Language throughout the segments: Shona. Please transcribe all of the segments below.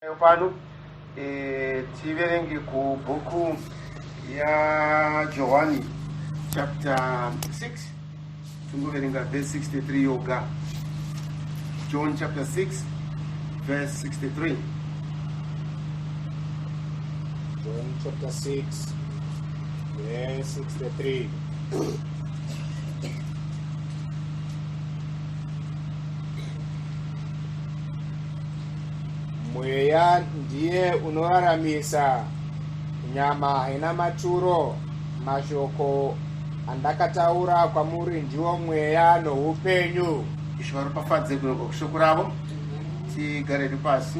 Pano e, tiverenge kubhuku yaJohani chapter 6 tingoverenga verse 63 yoga. John chapter 6 verse 63. John chapter 6 verse 63. Mweya ndiye unoraramisa, nyama haina maturo. Mashoko andakataura kwamuri ndiwo mweya noupenyu. Ishe varopafadze kunoka kushoko ravo. Tigare hedu pasi.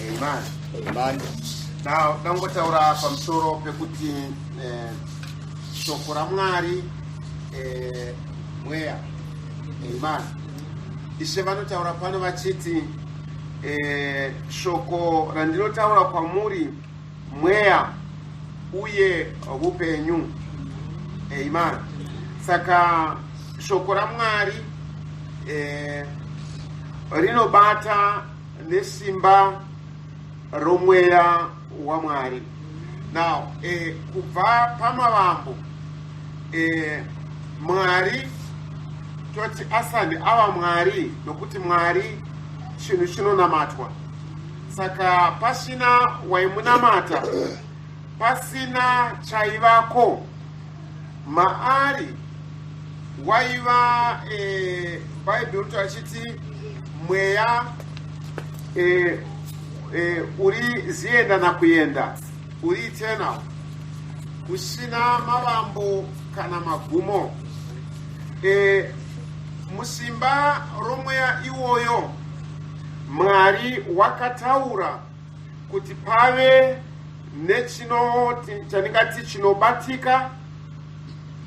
Amen. Amen. Now, dangotaura pamusoro pekuti eh, shoko raMwari eh, mweya. Amen. Ishe vanotaura pano vachiti eh, shoko randinotaura kwamuri mweya uye upenyu. Amen. Saka shoko raMwari eh, rinobata nesimba romweya waMwari. Now, eh, kubva pamavambo eh, Mwari toti asandi ava Mwari nokuti Mwari chinhu chinonamatwa. Saka pasina waimunamata, pasina chaivako maari waiva eh, Bhaibheri rinotaura achiti mweya eh, eh, uri zienda nakuenda uri eternal usina mavambo kana magumo eh, musimba romweya iwoyo Mwari wakataura kuti pave nechinoti chandingati chinobatika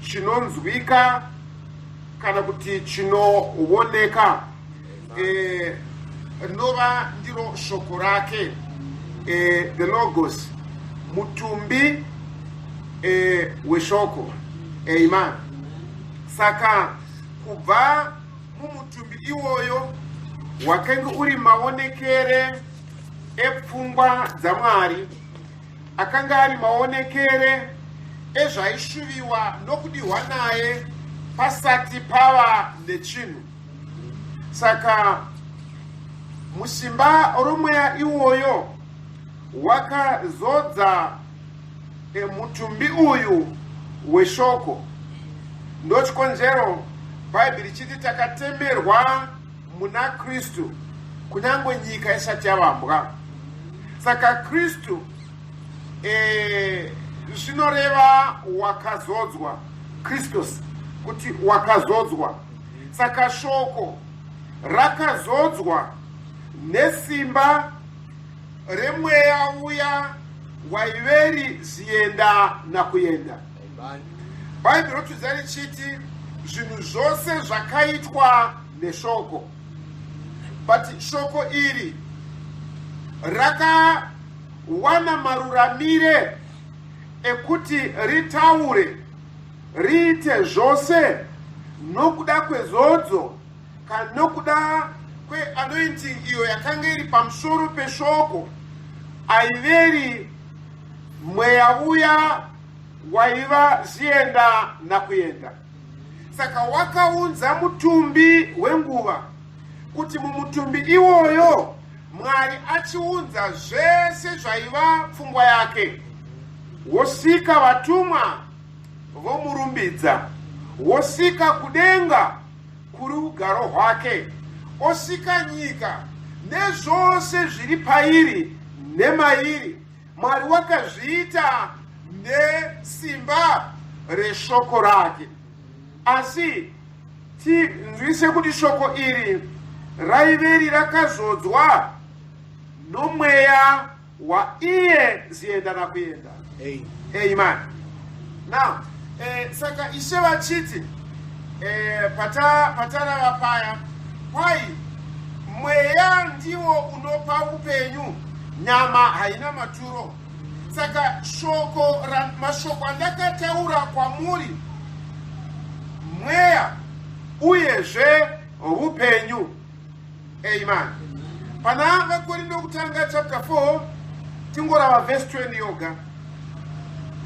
chinonzwika kana kuti chinooneka eh, rinova ndiro shoko rake eh, the logos mutumbi eh, weshoko amen saka kubva mumutumbi iwoyo wakange uri maonekere epfungwa dzaMwari akanga ari maonekere ezvaishuviwa nokudihwa naye pasati pava nechinhu. Saka musimba romweya iwoyo wakazodza e, mutumbi uyu weshoko. Ndochikonzero Bhaibheri richiti takatemerwa muna Kristu kunyange nyika isati yavambwa. Saka Kristu e, zvinoreva wakazodzwa, Kristus kuti wakazodzwa. Saka shoko rakazodzwa nesimba remweya uya waiveri ziyenda nakuenda. Bhaibheri rotiudza richiti zvinhu zvose zvakaitwa neshoko but shoko iri rakawana maruramire ekuti ritaure riite zvose nokuda kwezodzo kana nokuda kweanointing iyo yakanga iri pamusoro peshoko aiveri mweya uya waiva zvienda nakuenda Saka wakaunza mutumbi wenguva kuti mumutumbi iwoyo Mwari achiunza zvese zvaiva pfungwa yake, wosika vatumwa vomurumbidza, wosika kudenga kuri ugaro hwake, osika nyika nezvose zviri pairi nemairi. Mwari wakazviita nesimba reshoko rake. Asi tinzwise kuti shoko iri raiveri rakazodzwa nomweya waiye zienda nakuenda. Amen. Now, eh, saka ishe vachiti eh, pata, patarava paya kwai mweya ndiwo unopa upenyu nyama haina maturo saka shoko mashoko andakataura kwamuri mweya uyezve upenyu. Amen. Pana VaKorinde vokutanga chapter 4 tingorava verse 20 yoga.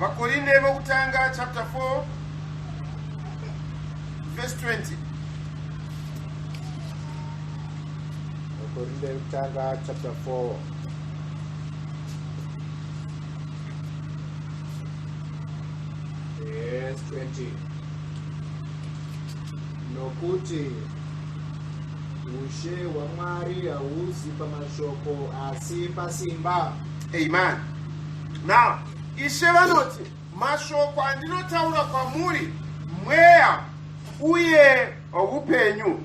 VaKorinde vokutanga chapter 4 verse 20. VaKorinde vekutanga chapter 4 verse 20. Nokuti ushe hwaMwari hauzi pamashoko asi pasimba. Amen. Now, Ishe vanoti mashoko andinotaura kwamuri mweya uye upenyu.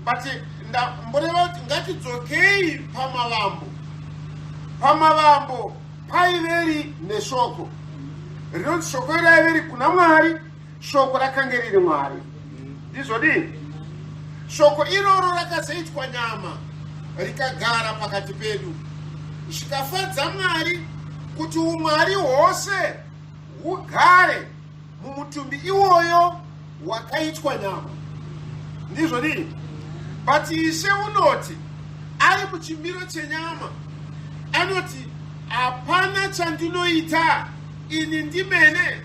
But ndamboreva kuti ngatidzokei pamavambo. Pamavambo paiveri neshoko. Rinonzi shoko raiveri kuna Mwari, shoko rakange riri Mwari. Ndizvo dii? Shoko iroro rakazoitwa nyama rikagara pakati pedu, zvikafadza Mwari kuti umwari hwose hugare mumutumbi iwoyo wakaitwa nyama. Ndizvo dii? But Ishe unoti ari muchimiro chenyama anoti hapana chandinoita ini ndimene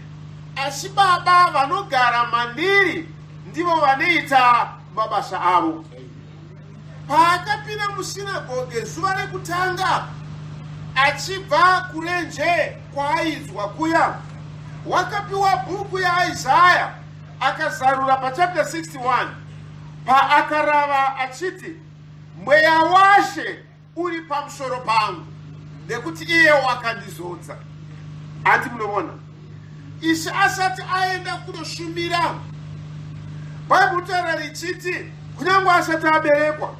Asi Baba vanogara mandiri ndivo vanoita mabasa avo. Paakapinda musinagoge zuva rekutanga achibva kurenje kwaaidzwa kuya, wakapiwa bhuku yaIsaya akazarura pachapter 61 paakarava achiti, Mweya waShe uri pamusoro pangu nekuti iye wakandizodza. Hanti munovona Ishe asati aenda kunoshumira, Bhaibheri rinotaura richiti kunyange asati aberekwa,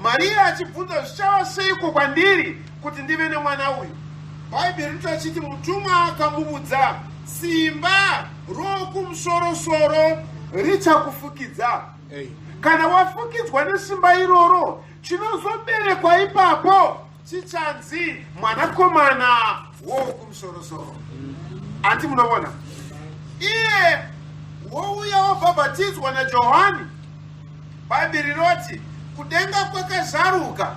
Mariya achibvunza zvichava seiko kwandiri kuti ndive nemwana uyu, Bhaibheri rinotaura richiti mutumwa akamuvudza, simba rokumusoro-soro richakufukidza. Kana wafukidzwa nesimba iroro, Chinozoberekwa ipapo chichanzi mwanakomana woWokumusorosoro. Hanti munovona? Iye wouya wobhabhatidzwa naJohani. Bhaibheri rinoti kudenga kwakazaruka,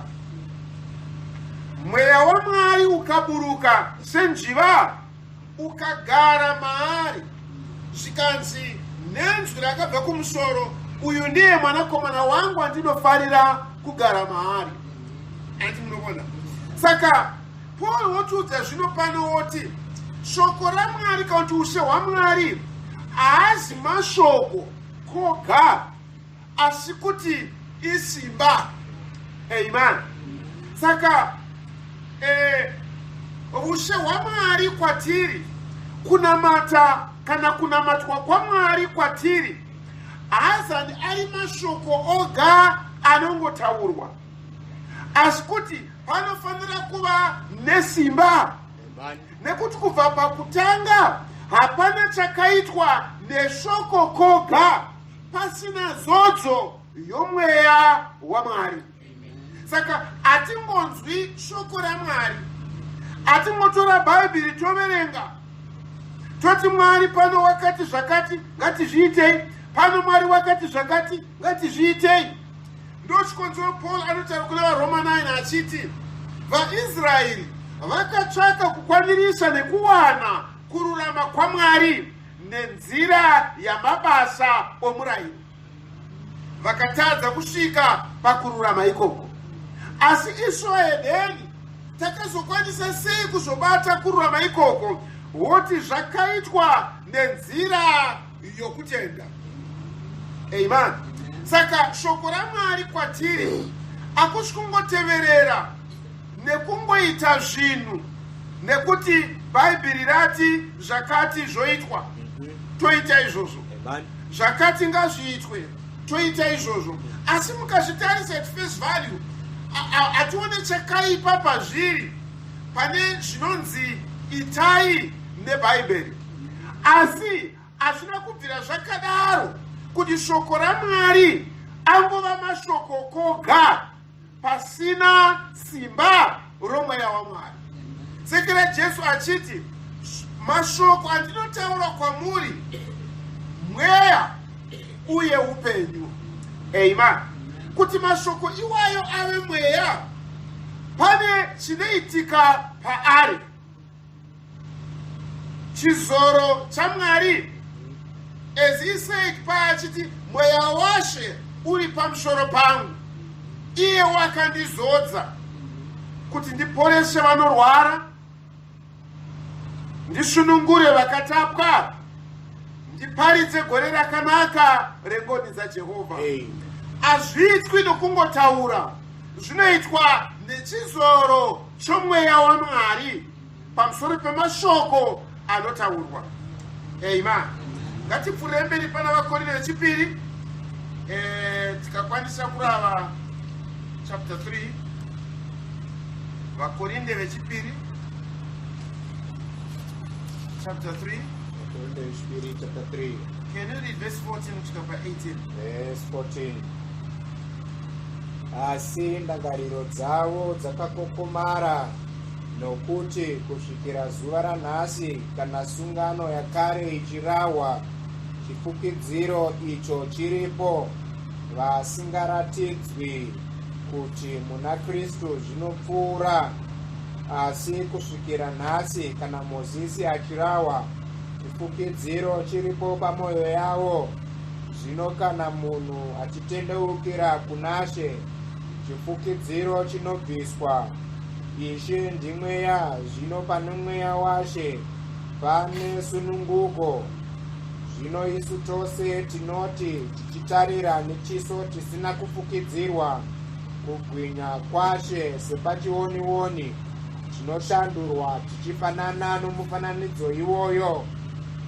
mweya waMwari ukaburuka senjiva ukagara maari, zvikanzi nenzwi rakabva kumusoro, uyu ndiye mwanakomana wangu andinofarira kugara maari. Ati munoona? Saka Paul wotiudza zvino pano woti shoko raMwari kana kuti ushe hwaMwari haazi mashoko koga asi kuti isimba. Amen. Saka ushe hwaMwari kwatiri, kunamata kana kunamatwa kwaMwari kwatiri haazani ari mashoko oga anongotaurwa, asi kuti panofanira kuva nesimba, nekuti kubva pakutanga hapana chakaitwa neshoko koga pasina zodzo yomweya waMwari. Saka hatingonzwi shoko raMwari, hatingotora Bhaibheri toverenga toti Mwari pano wakati zvakati ngatizviitei, pano Mwari wakati zvakati ngatizviitei. Ndochikonzero Paul anotaura kuna vaRoma 9 achiti vaIsraeri vakatsvaka kukwanirisa nekuwana kururama kwaMwari nenzira yamabasa omurayiro. Vakatadza kusvika pakururama ikoko. Asi isu vaHedheni takazokwanisa sei kuzobata kururama ikoko? Woti zvakaitwa nenzira yokutenda. Amen. Saka shoko raMwari kwatiri hakusi kungoteverera nekungoita zvinhu nekuti Bhaibheri rati zvakati zvoitwa toita izvozvo, zvakati ngazviitwe toita izvozvo. Asi mukazvitarisa at face value hatione chakaipa pazviri, pane zvinonzi itai neBhaibheri. Asi hazvina kubvira zvakadaro kuti shoko raMwari angova mashoko koga pasina simba romweya waMwari. Sekera Jesu achiti, mashoko andinotaura kwamuri mweya uye upenyu. Amen. Kuti mashoko iwayo ave mweya, pane chinoitika paari. Chizoro chaMwari, as he said paachiti, "Mweya waShe uri pamusoro pangu, iye wakandizodza kuti ndiporese vanorwara, ndisunungure vakatapwa, ndiparidze gore rakanaka rengoni dzaJehovha." Hazviitwi nokungotaura, zvinoitwa nechizoro chomweya waMwari pamusoro pemashoko anotaurwa. Amen. Ngatipfuurire mberi pana Vakorinde vechipiri, tikakwanisa kurava chapter 3, Vakorinde vechipiri chapter 3. Vakorinde vechipiri chapter 3. Can you read verse 14 kusvika pa18? Verse 14: Asi ndangariro dzavo dzakakokomara, nokuti kusvikira zuva ranhasi, kana sungano yakare ichirahwa, chifukidziro icho chiripo, vasingaratidzwi kuti muna Kristu zvinopfuura. Asi kusvikira nhasi, kana Mozisi achirahwa, chifukidziro chiripo pamwoyo yavo. Zvino kana munhu achitendeukira kunaShe, chifukidziro chinobviswa. Ishe ndimweya, zvino pane mweya waShe pane sununguko. Zvino isu tose tinoti tichitarira nechiso chisina kufukidzirwa kubwinya kwaShe sepachionioni, tinoshandurwa tichifanana nomufananidzo iwoyo,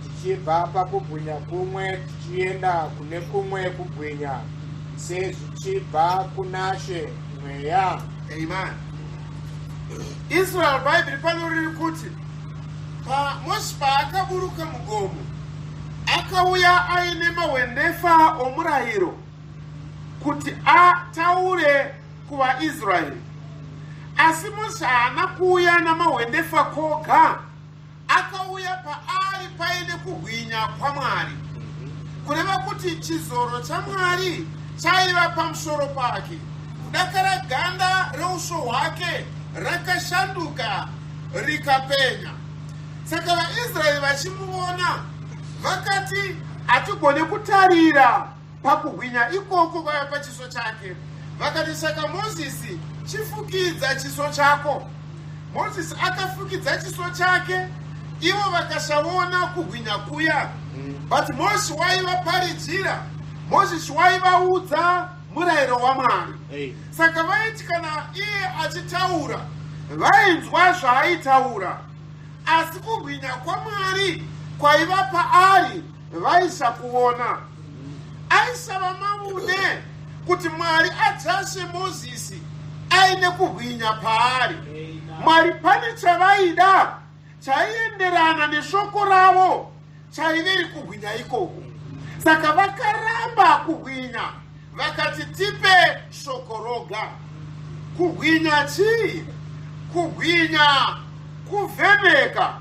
tichibva pakubwinya kumwe tichienda kune kumwe kubwinya, sezvichibva kunaShe, mweya. Amen. Israel Bhaibheri pano riri kuti paMosi paakaburuka mugomo, akauya aine mahwendefa omurayiro kuti ataure kuvaIsraeri. Asi Mosi haana kuuya namahwendefa koga, akauya paari paine kuhwinya kwaMwari, kureva kuti chizoro chaMwari chaiva pamusoro pake, kudakara ganda reuso hwake rakashanduka rikapenya. Saka vaIsraeri vachimuona vakati, "Hatigone kutarira pakuhwinya ikoko kwaiva pachiso chake." Vakati, "Saka Mozisi, chifukidza chiso chako." Mozisi akafukidza chiso chake, ivo vakasaona kuhwinya kuya. But Mosi waivaparidzira, Mozisi waivaudza murayiro waMwari. Saka vaiti kana iye achitaura, vainzwa zvaaitaura, asi kuhwinya kwaMwari kwaiva paari vaisakuona. Aisava maune kuti Mwari adzase Mozisi aine kuhwinya paari. Mwari pane chavaida chaienderana neshoko ravo, chaiveri kuhwinya ikoko. Saka vakaramba kuhwinya, vakati, "Tipe shoko roga." Kuhwinya chii? Kuhwinya kuvheneka,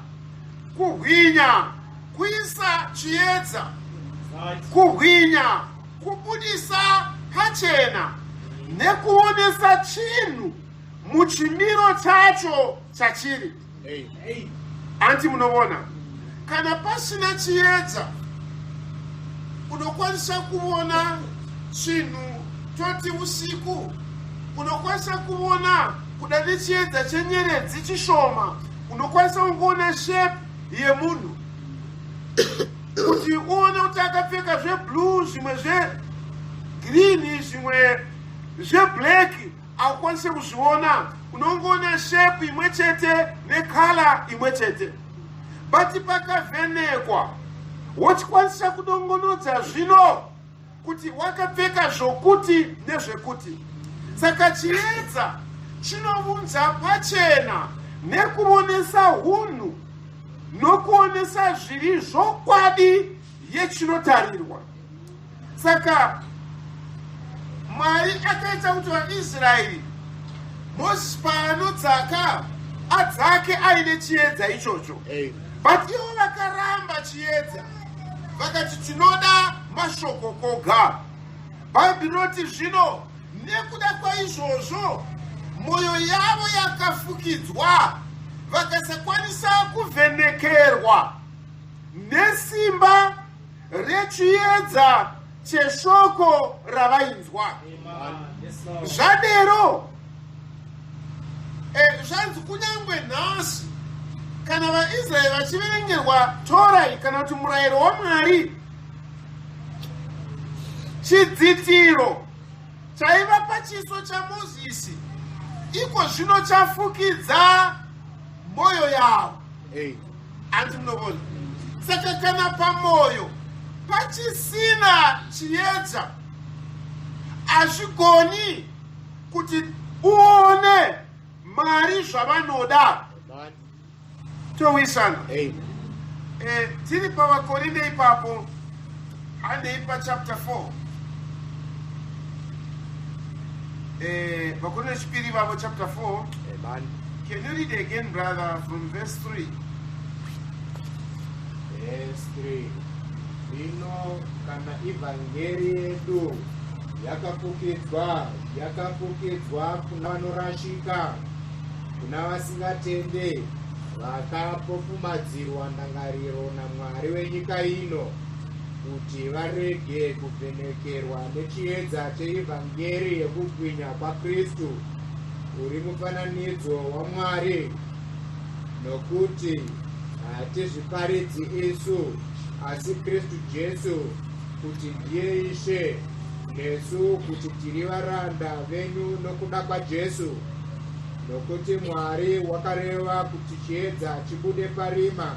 kuhwinya kuisa chiedza, kuhwinya kubudisa pachena nekuonesa chinhu muchimiro chacho chachiri. Anti munoona, kana pasina chiedza, unokwanisa kuona chinhu, toti usiku, unokwanisa kuona kuda nechiedza chenyeredzi chishoma, unokwanisa kungoona shape yemunhu, kuti uone kuti akapfeka zveblue, zvimwe zvegreen, zvimwe zveblack, haukwanisi kuzviona. Unongoona shape imwe chete necolour imwe chete. But pakavhenekwa, wochikwanisa kudongonodza zvino kuti wakapfeka zvokuti nezvekuti. Saka chiedza chinovunza pachena nekuonesa hunhu nokuonesa zviri zvokwadi yechinotarirwa. Saka Mwari akaita kuti vaIsraeri, Mozisi paanodzaka, adzake aine chiedza ichocho. But ivo vakaramba chiedza, vakati, "Tinoda mashoko koga." Bhaibheri rinoti zvino Nekuda kwaizvozvo, mwoyo yavo yakafukidzwa, vakasakwanisa kuvhenekerwa nesimba rechiedza cheshoko ravainzwa. Zvadero, e, zvanzi kunyange nhasi kana vaIsraeri vachiverengerwa Torai kana kuti murayiro waMwari, chidzitiro chaiva pachiso chaMozisi iko zvino chafukidza mwoyo yavo. Hanti munovona? Saka kana pamwoyo pachisina chiedza, hazvigoni kuti uone Mwari zvavanoda. Towisana. Eh, tiri pavakorinde ipapo, handei pachapter 4. Eh, vakorinde chipiri vavo chapter 4. Amen. Can you read again, brother, from verse 3? Verse 3. Zvino kana ivhangeri yedu yakafukidzwa, yakafukidzwa kuna vanorashika, kuna vasingatende, vakapofumadzirwa ndangariro naMwari wenyika ino, kuti varege kuvhenekerwa nechiedza cheivhangeri yekubwinya kwaKristu, uri mufananidzo waMwari. Nokuti hatizviparidzi isu, asi Kristu Jesu, kuti ndiye Ishe, nesu kuti tiri varanda venyu nokuda kwaJesu. Nokuti Mwari wakareva kuti chiedza chibude parima,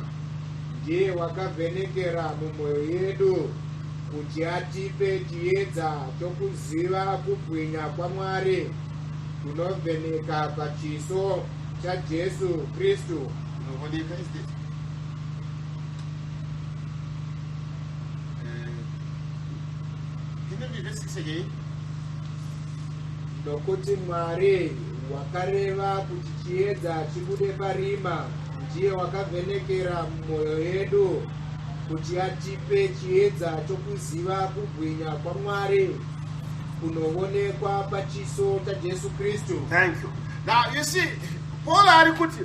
ndiye wakavhenekera mumwoyo yedu kuti atipe chiedza chokuziva kubwinya kwaMwari kunovheneka pachiso chaJesu Kristu. Kunovoneka is this. Can you read verse 6 again? Nokuti Mwari wakareva kuti chiedza chibude parima, ndiye wakavhenekera mumwoyo yedu kuti atipe chiedza chokuziva kubwinya kwaMwari kunovonekwa pachiso chaJesu Kristu. Thank you. Now you see, Paul ari kuti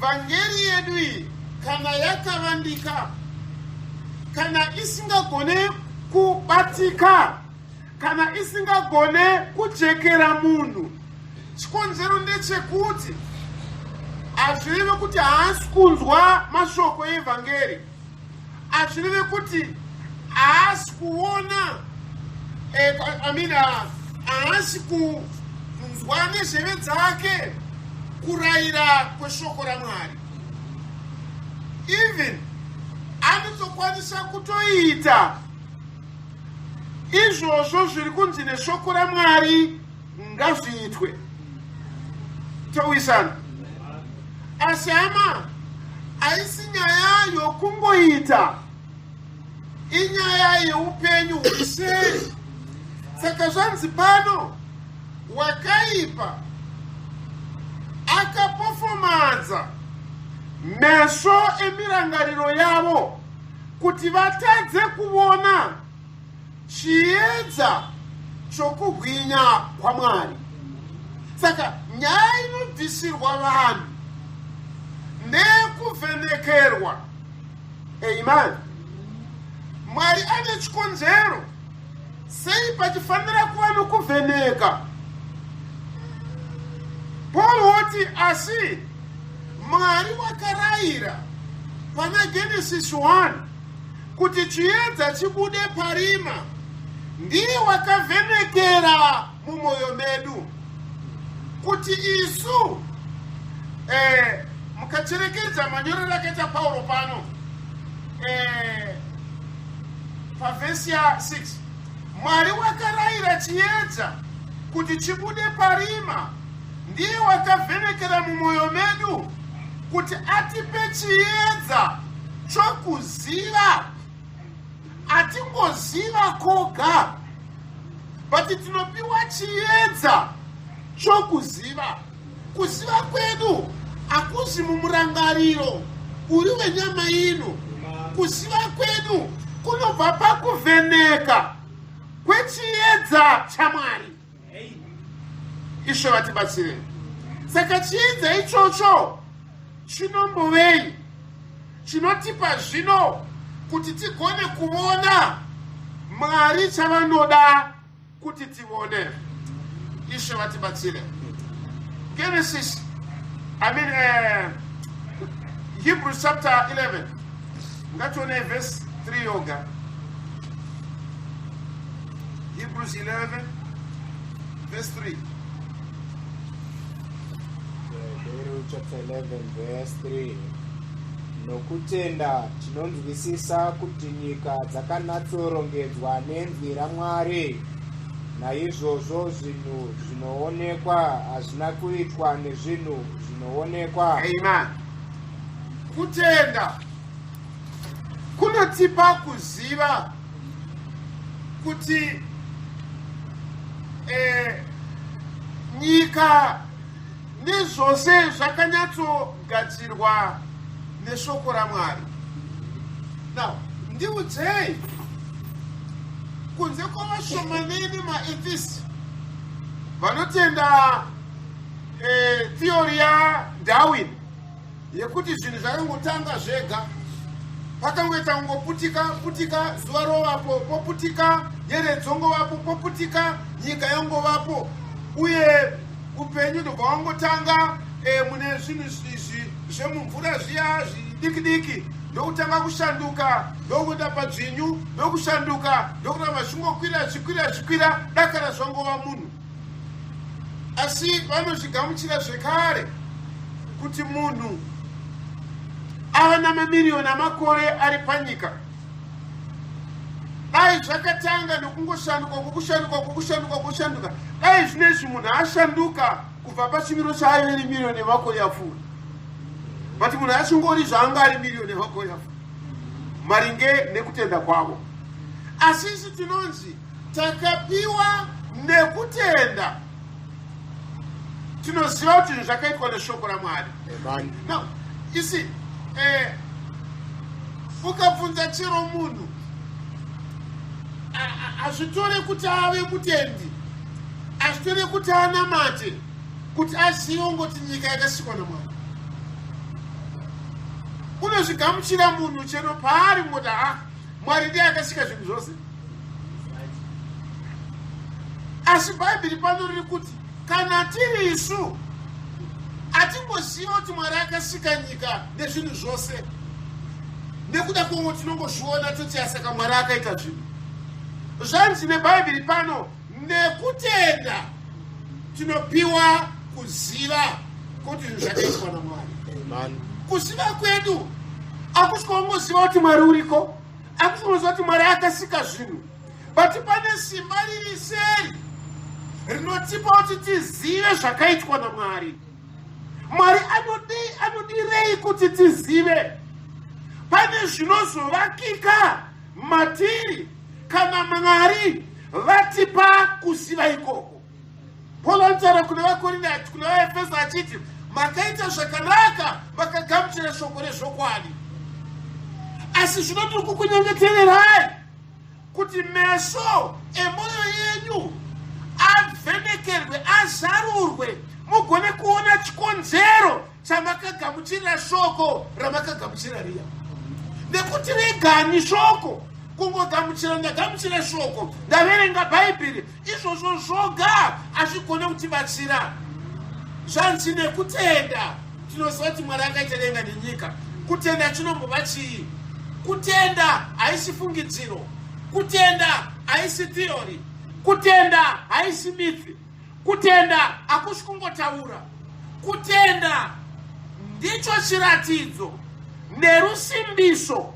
vhangeri yedu iyi kana yakavandika, kana isingagone kubatika, kana isingagone kujekera munhu, chikonzero ndechekuti hazvirevi kuti haasi kunzwa mashoko evhangeri, hazvirevi kuti haasi kuona eh, I mean, ah, haasi kunzwa nezveve dzake kurayira kweshoko raMwari. Even anotokwanisa kutoita izvozvo zviri kunzi neshoko raMwari ngazviitwe. Towisana. Asi hama, haisi nyaya yokungoita, inyaya yeupenyu hweseri. Saka zvanzi pano, wakaipa akapofomadza meso emirangariro yavo kuti vatadze kuvona chiedza chokubwinya kwaMwari. Saka nyaya inobvisirwa vanhu ndeyekuvhenekerwa. Amen. Mwari ane chikonzero sei pachifanira kuva nokuvheneka. Paul woti asi Mwari wakarayira pana Genesis 1 kuti chiedza chibude parima, ndiye wakavhenekera mumwoyo medu kuti isu eh, mukacherekedza manyorero akaita Pauro pano eh, pavhesi ya 6 Mwari wakarayira chiedza kuti chibude parima, ndiye wakavhenekera mumwoyo medu kuti atipe chiedza chokuziva. Atingoziva koga, but tinopiwa chiedza chokuziva. Kuziva kwedu hakuzi mumurangariro uri wenyama ino. Kuziva kwedu kunobva pakuvheneka kwechiedza chaMwari. Ishe vatibatsire. Saka chiedza ichocho chinombovei? Chinotipa zvino kuti tigone kuvona Mwari chavanoda kuti tivone. Ishe vatibatsire. Genesis, I mean, Hebrews chapter 11, ngatione verse 3 yoga. Hebrews 11 verse 3. Hebrew chapter 11 verse 3. Nokutenda tinonzwisisa kuti nyika dzakanatsorongedzwa nenzwi raMwari, naizvozvo zvinhu zvinoonekwa hazvina kuitwa nezvinhu zvinoonekwa. Amen. Kutenda kunotipa kuziva kuti nyika nezvose zvakanyatsogadzirwa neshoko raMwari. Now, ndiudzei, kunze kwavashomanene maatheist vanotenda theory yaDarwin yekuti zvinhu zvakangotanga zvega, pakangoita kungoputika putika, zuva rovapo poputika, nyeredzi dzongovapo poputika, nyika yongovapo, uye upenyu ndobva wangotanga mune zvinhu izvi zvemumvura zviya zvidiki diki, ndokutanga kushanduka, ndokuenda padzvinyu, ndokushanduka, ndokuramba zvichingokwira, zvichikwira, zvichikwira, dakara zvangova munhu. Asi vanozvigamuchira zvekare kuti munhu ava namamiriyoni amakore ari panyika. Dai zvakatanga nokungoshanduka, kwokushanduka, kwokushanduka, kwokushanduka, dai zvinezvi munhu ashanduka kubva pachimiro chaaive nemiriyoni yemakore yapfuura. But munhu achingori zvaanga ari miriyoni yemakore yapfuura maringe nekutenda kwavo. Asi isu tinonzi takapiwa nekutenda, tinoziva kuti zvinhu zvakaitwa neshoko raMwari. Amen. Now, you see, ukabvunza chero munhu, hazvitore kuti ave mutendi, hazvitore kuti anamate kuti azive ungoti nyika yakasikwa naMwari. Unozvigamuchira munhu chero paari kungoti, ha, Mwari ndiye akasika zvinhu zvose. Asi Bhaibheri pano riri kuti kana tiri isu hatingoziva kuti Mwari akasika nyika nezvinhu zvose, nekuda kwongo tinongozviona toti asaka Mwari akaita zvinhu. Zvanzi neBhaibheri pano, nekutenda tinopiwa kuziva kuti zvinhu zvakaitwa naMwari. Amen. Kuziva kwedu hakusi kungoziva kuti Mwari uriko, hakusi kungoziva kuti Mwari akasika zvinhu, but pane simba riri seri rinotipa kuti tizive zvakaitwa naMwari. Mwari anodirei kuti tizive? Pane zvinozovakika matiri kana Mwari vatipa kuziva ikoko. Paul anotaura kuna vaKorinde, kuna vaEfeso achiti, makaita zvakanaka makagamuchira shoko rezvokwadi, asi zvino tiri kukunyengetererai kuti meso emwoyo yenyu avhenekerwe, azarurwe, mugone kuona chikonzero chamakagamuchirira shoko ramakagamuchira riya. Nekuti regani shoko kungogamuchira, ndagamuchira shoko, ndaverenga Bhaibheri, izvozvo zvoga hazvigone kutibatsira. Zvanzi nekutenda tinoziva kuti Mwari akaita denga nenyika. Kutenda chinombova chii? Kutenda haisi fungidziro, kutenda haisi theory, kutenda haisi myth, kutenda hakusi kungotaura. Kutenda ndicho chiratidzo nerusimbiso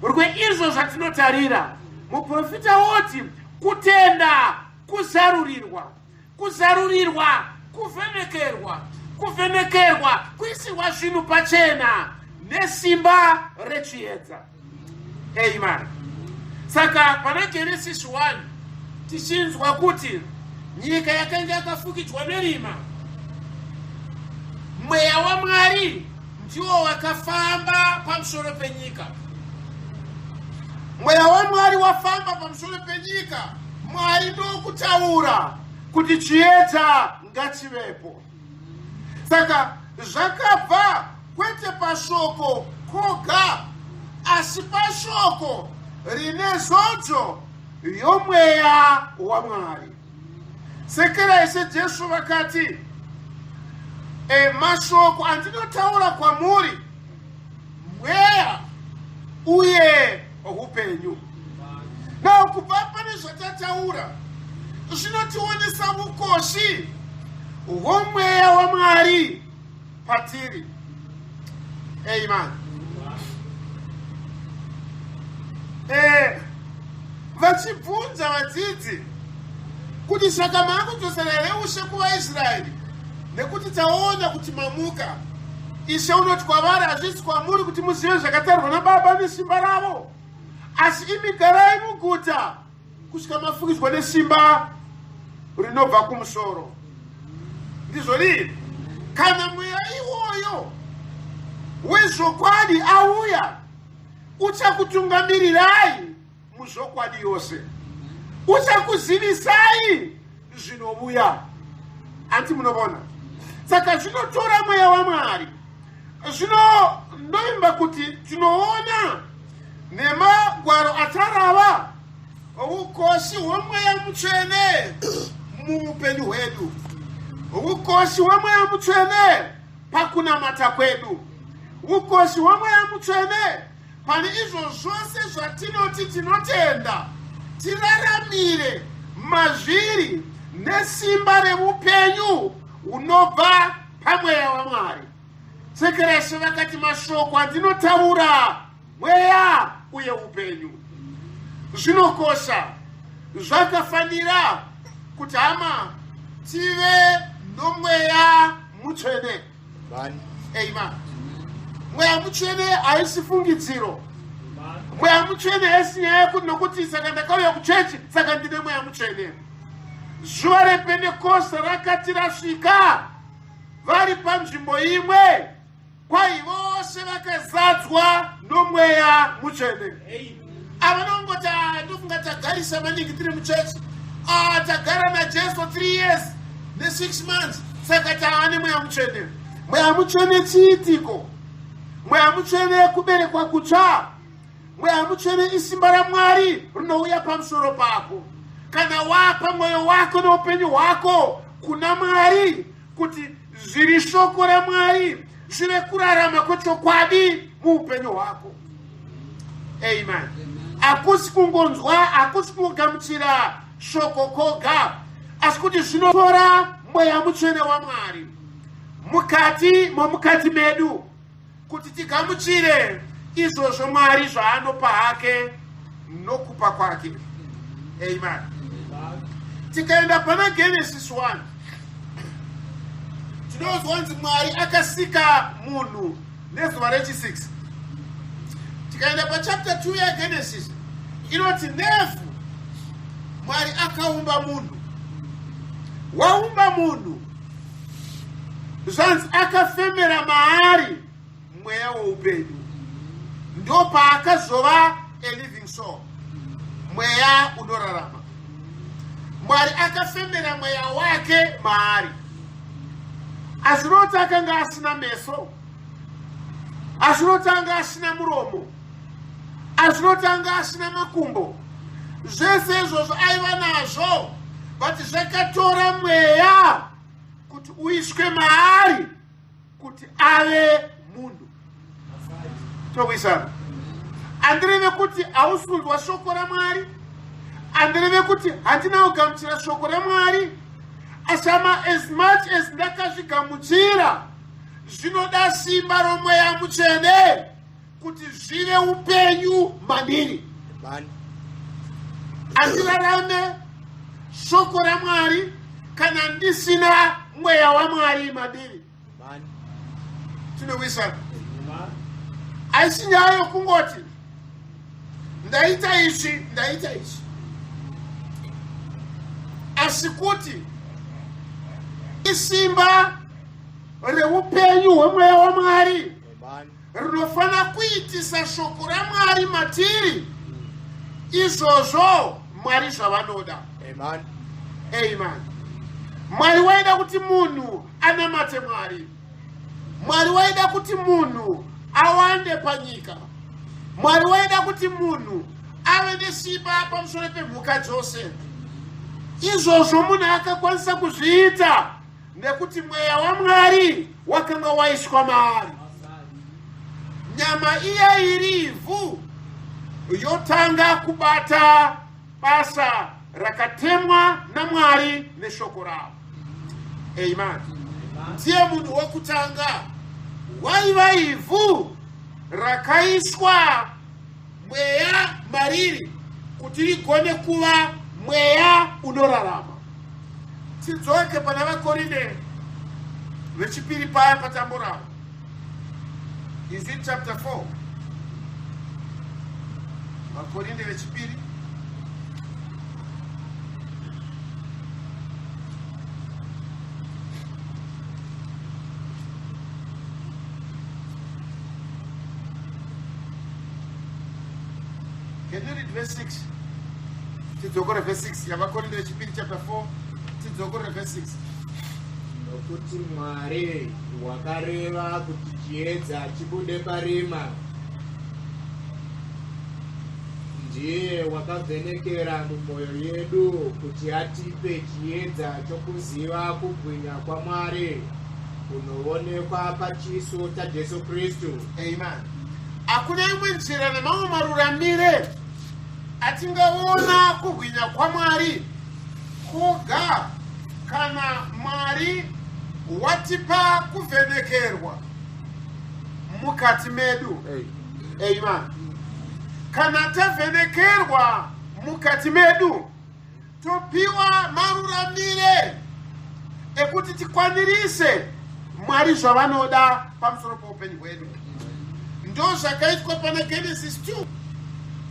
rweizvo zvatinotarira. Muprofita woti kutenda kuzarurirwa, kuzarurirwa kuvhenekerwa, kuvhenekerwa kuisirwa zvinhu pachena nesimba rechiedza. Amen. Saka pana Genesis 1 tichinzwa kuti nyika yakanga yakafukidzwa nerima, mweya waMwari ndiwo wakafamba pamusoro penyika. Mweya waMwari wafamba pamusoro penyika, Mwari ndokutaura. kuti chiedza ngachivepo. Saka zvakabva kwete pashoko koga, asi pashoko rine zodzo yomweya waMwari. Sekera Ishe Jesu vakati, e, mashoko andinotaura kwamuri mweya uye upenyu. Now kubva pane zvatataura zvinotionesa vukoshi hwomweya waMwari patiri. Amen. Eh, vachibvunza vadzidzi kuti saka maakudzosera here ushe kuvaIsraeri nekuti taona kuti mamuka. Ishe unoti kwavari, hazvisi kwamuri kuti muzive zvakatarwa naBaba nesimba ravo, asi imi garai muguta kusvika mafukidzwa nesimba rinobva kumusoro. Ndizvo rii? Kana mweya iwoyo wezvokwadi auya, uchakutungamirirai muzvokwadi yose, uchakuzivisai zvinovuya. Hanti munovona? Saka zvinotora mweya waMwari. Zvino ndoimba kuti tinoona nemagwaro atarava ukoshi hwomweya mutsvene muupenyu hwedu, ukoshi hwomweya mutsvene pakunamata kwedu, ukoshi hwomweya mutsvene Pane izvo zvose zvatinoti tinotenda, tiraramire mazviri nesimba reupenyu hunobva pamweya waMwari. Sekerashe vakati mashoko andinotaura mweya uye upenyu. Zvinokosha, zvakafanira kuti hama tive nomweya mutsvene. Amen. Mweya mutsvene haisi fungidziro. Mweya mutsvene haisi nyaya yekuti nokuti saka ndakauya kuchechi saka ndine mweya mutsvene. Zuva rePentekosta rakati rasvika vari panzvimbo imwe, kwai vose vakazadzwa nomweya mutsvene. Ava nongoti ah, ndofunga tagarisa maningi tiri muchechi, ah, tagara naJesu 3 years ne6 months saka tava nemweya mutsvene. Mweya mutsvene chiitiko, mweya mutsvene kuberekwa kutsva, mweya mutsvene isimba raMwari rinouya pamusoro pako kana wapa mwoyo wako neupenyu hwako kuna Mwari kuti zviri shoko raMwari zvive kurarama kwechokwadi muupenyu hwako. Amen. Hakusi kungonzwa, hakusi kungogamuchira shoko koga, asi kuti zvinotora mweya mutsvene waMwari mukati momukati medu kuti tigamuchire izvozvo Mwari zvaanopa hake nokupa kwake. Amen. Tikaenda pana Genesis 1 tinonzwa kunzi Mwari akasika munhu nezuva rechi6. Tikaenda pachapter 2 yaGenesis inoti nevhu Mwari akaumba munhu, waumba munhu zvanzi akafemera maari mweya woupenyu, ndopaakazova a living soul, mweya unorarama. Mwari akafemera mweya wake maari. Asi Roti akanga asina meso, asi Roti anga asina muromo, asi Roti anga asina makumbo. Zvese izvozvo aiva nazvo, but zvakatora mweya kuti uiswe maari kuti ave munhu. Tokuisana. Andireve kuti hausi kunzwa shoko raMwari, andireve kuti handina kugamuchira shoko raMwari, asi ama as much as ndakazvigamuchira, zvinoda simba romweya mutsvene kuti zvive upenyu mandiri. Andirarame shoko raMwari kana ndisina mweya waMwari mandiri. Tinowisana. Haisi nyaya yokungoti ndaita izvi ndaita izvi, asi kuti isimba reupenyu hwemweya waMwari rinofanira kuitisa shoko raMwari matiri. Izvozvo Mwari zvavanoda. Amen. Amen. Mwari waida kuti munhu anamate Mwari. Mwari waida kuti munhu awande panyika. Mwari waida kuti munhu ave nesimba pamusoro pemhuka dzose. Izvozvo munhu akakwanisa kuzviita nekuti mweya waMwari wakanga waiswa maari. Nyama iya iri ivhu yotanga kubata basa rakatemwa naMwari neshoko ravo. Amen. Ndiye munhu wokutanga waiva ivhu rakaiswa mweya mariri kuti rigone kuva mweya unorarama. Tidzoke pana vaKorinde vechipiri paya patamborava. Is it chapter 4? VaKorinde vechipiri Can you read verse 6? Tidzokore verse 6 yavaKorinde vechipiri chapter 4 tidzokore verse 6. Nokuti Mwari wakareva kuti chiedza chibude parima, ndiye wakavhenekera mumwoyo yedu kuti atipe chiedza chokuziva kubwinya kwaMwari kunoonekwa pachiso chaJesu Kristu. Amen. Hakuna imwe nzira nemamwe maruramire atingaona kubwinya kwaMwari Koga kana Mwari watipa kuvhenekerwa mukati medu. Amen. Kana tavhenekerwa mukati medu topiwa maruramire ekuti tikwanirise Mwari zvavanoda pamusoro poupenyu hwedu. Ndozvakaitwa pana Genesis 2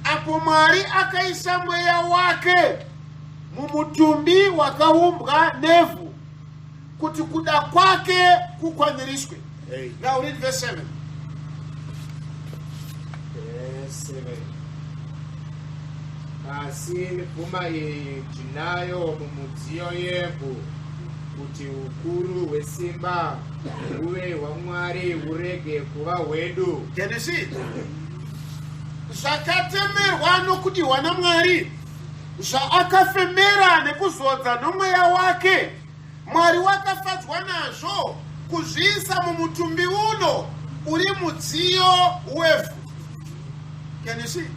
apo Mwari akaisa mweya wake mumutumbi wakaumbwa nevhu kuti kuda kwake kukwaniriswe. Hey. Now read verse 7. Verse 7. Asi pfuma iyi tinayo mumudziyo yevhu kuti ukuru hwesimba huve hwaMwari hurege kuva hwedu. Can you see? Zvakatemerwa nokudiwa naMwari zvaakafemera nekuzodza nomweya wake Mwari wakafadzwa nazvo kuzviisa mumutumbi uno uri mudziyo wevhu. Can you see?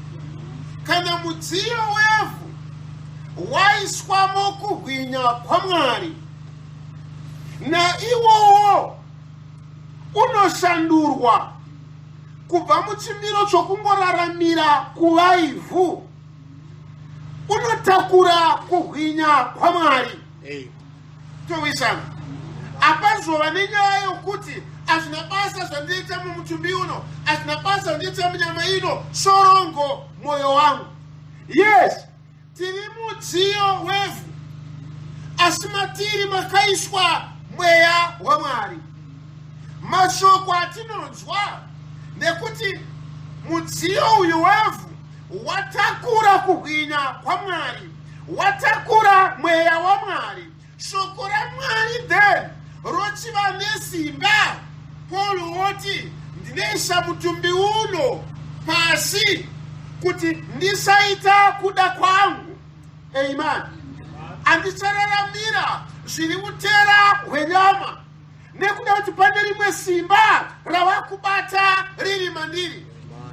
Kana mudziyo wevhu waiswamo kubwinya kwaMwari, naiwowo unoshandurwa kubva muchimiro chokungoraramira kuva ivhu unotakura kuhwinya kwaMwari. Towisana apazova nenyaya yokuti hazvina basa zvandiita mumutumbi uno, hazvina basa zvandiita munyama ino, sorongo mwoyo wangu. Yes, tiri mudziyo wevhu, asi matiri makaiswa mweya waMwari. Mashoko atinonzwa nekuti mudziyo uyu wevhu watakura kuhwinya kwaMwari, watakura mweya waMwari. Shoko raMwari then rochiva nesimba. Paul woti ndinoisa mutumbi uno pasi kuti ndisaita kuda kwangu. Amen. Andichararamira zviri utera hwenyama nekuda kuti pane rimwe simba ravakubata riri mandiri.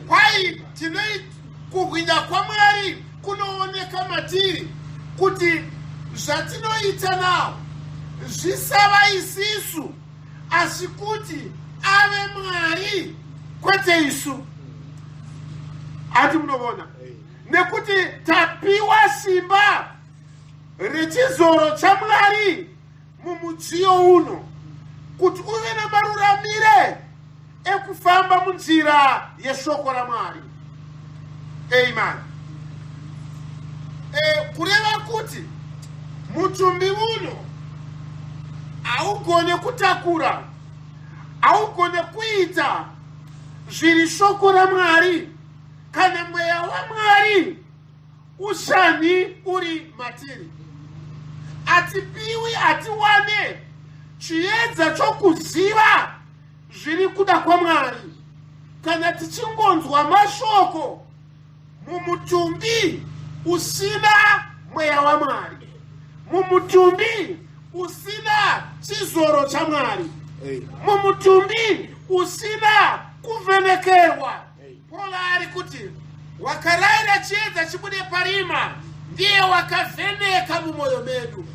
Kwai tinoi kuhwinya kwaMwari kunooneka matiri kuti zvatinoita nawo zvisava isisu asi kuti ave Mwari kwete isu. Hati munovona nekuti tapiwa simba rechizoro chaMwari mumudziyo uno kuti uve namaruramire ekufamba munzira yeshoko raMwari. Amen. E, kureva kuti mutumbi uno haugone kutakura, haugone kuita zviri shoko raMwari kana mweya waMwari usani uri matiri. Hatipiwi, hatiwane chiedza chokuziva zviri kuda kwaMwari kana tichingonzwa mashoko mumutumbi usina mweya waMwari, mumutumbi usina chizoro chaMwari, mumutumbi usina kuvhenekerwa. Paul ari kuti wakaraira chiedza chibude parima, ndiye wakavheneka mumwoyo medu.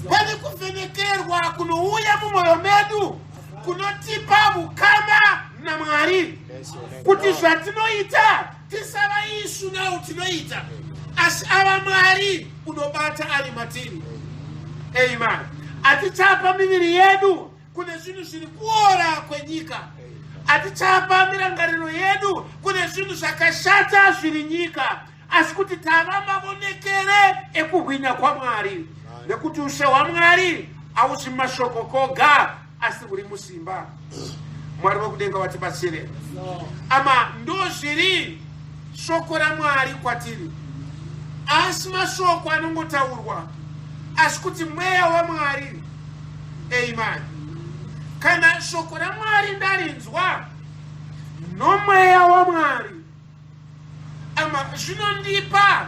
Pane kuvhenekerwa kunouya mumwoyo medu kunotipa ukama naMwari, kuti zvatinoita tisava isu nawo tinoita, asi ava Mwari unobata ari matiri. Amen. Atichapa miviri yedu kune zvinhu zviri kuora kwenyika, atichapa mirangariro yedu kune zvinhu zvakashata zviri nyika, asi kuti tava mavonekere ekuhwinya kwaMwari, nekuti ushe hwaMwari hausi mumashoko koga, asi huri musimba. Mwari wekudenga watibatsire. Ama ndozviri shoko raMwari kwatiri, asi mashoko anongotaurwa, asi kuti mweya waMwari. Amen. Kana shoko raMwari ndarinzwa nomweya waMwari, ama zvinondipa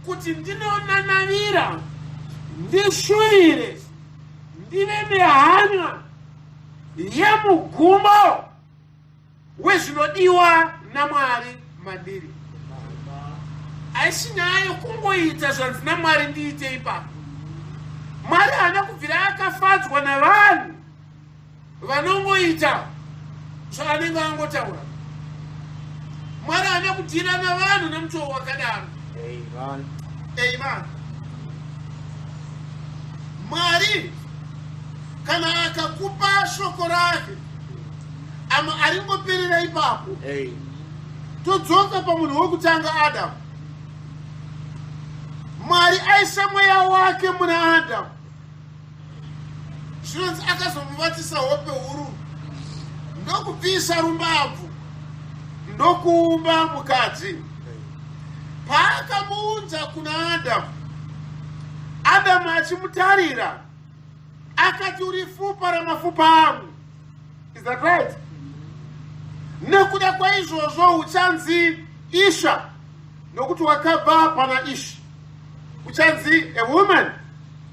kuti ndinonanavira, ndishuvire, ndive nehanya yemugumo wezvinodiwa naMwari mandiri. Haisi nyaya yokungoita zvanzi naMwari ndiite ipapo. Mwari haana kubvira akafadzwa navanhu vanongoita zvaanenge angotaura. Mwari haana kudhira navanhu nemutoo wakadaro. Amen. Amen. Mwari kana akakupa shoko rake, ama aringoperera ipapo. Todzoka pamunhu wokutanga, Adamu. Mwari aisa mweya wake muna Adamu. Zvinonzi akazomuvatisa hope huru, ndokubvisa rumbabvu, ndokuumba mukadzi. Paakamuunza kuna Adamu, Adamu achimutarira akati, uri fupa ramafupa angu. Is that right? Nekuda kwaizvozvo uchanzi Isha, nokuti wakabva pana Ish. Uchanzi a woman,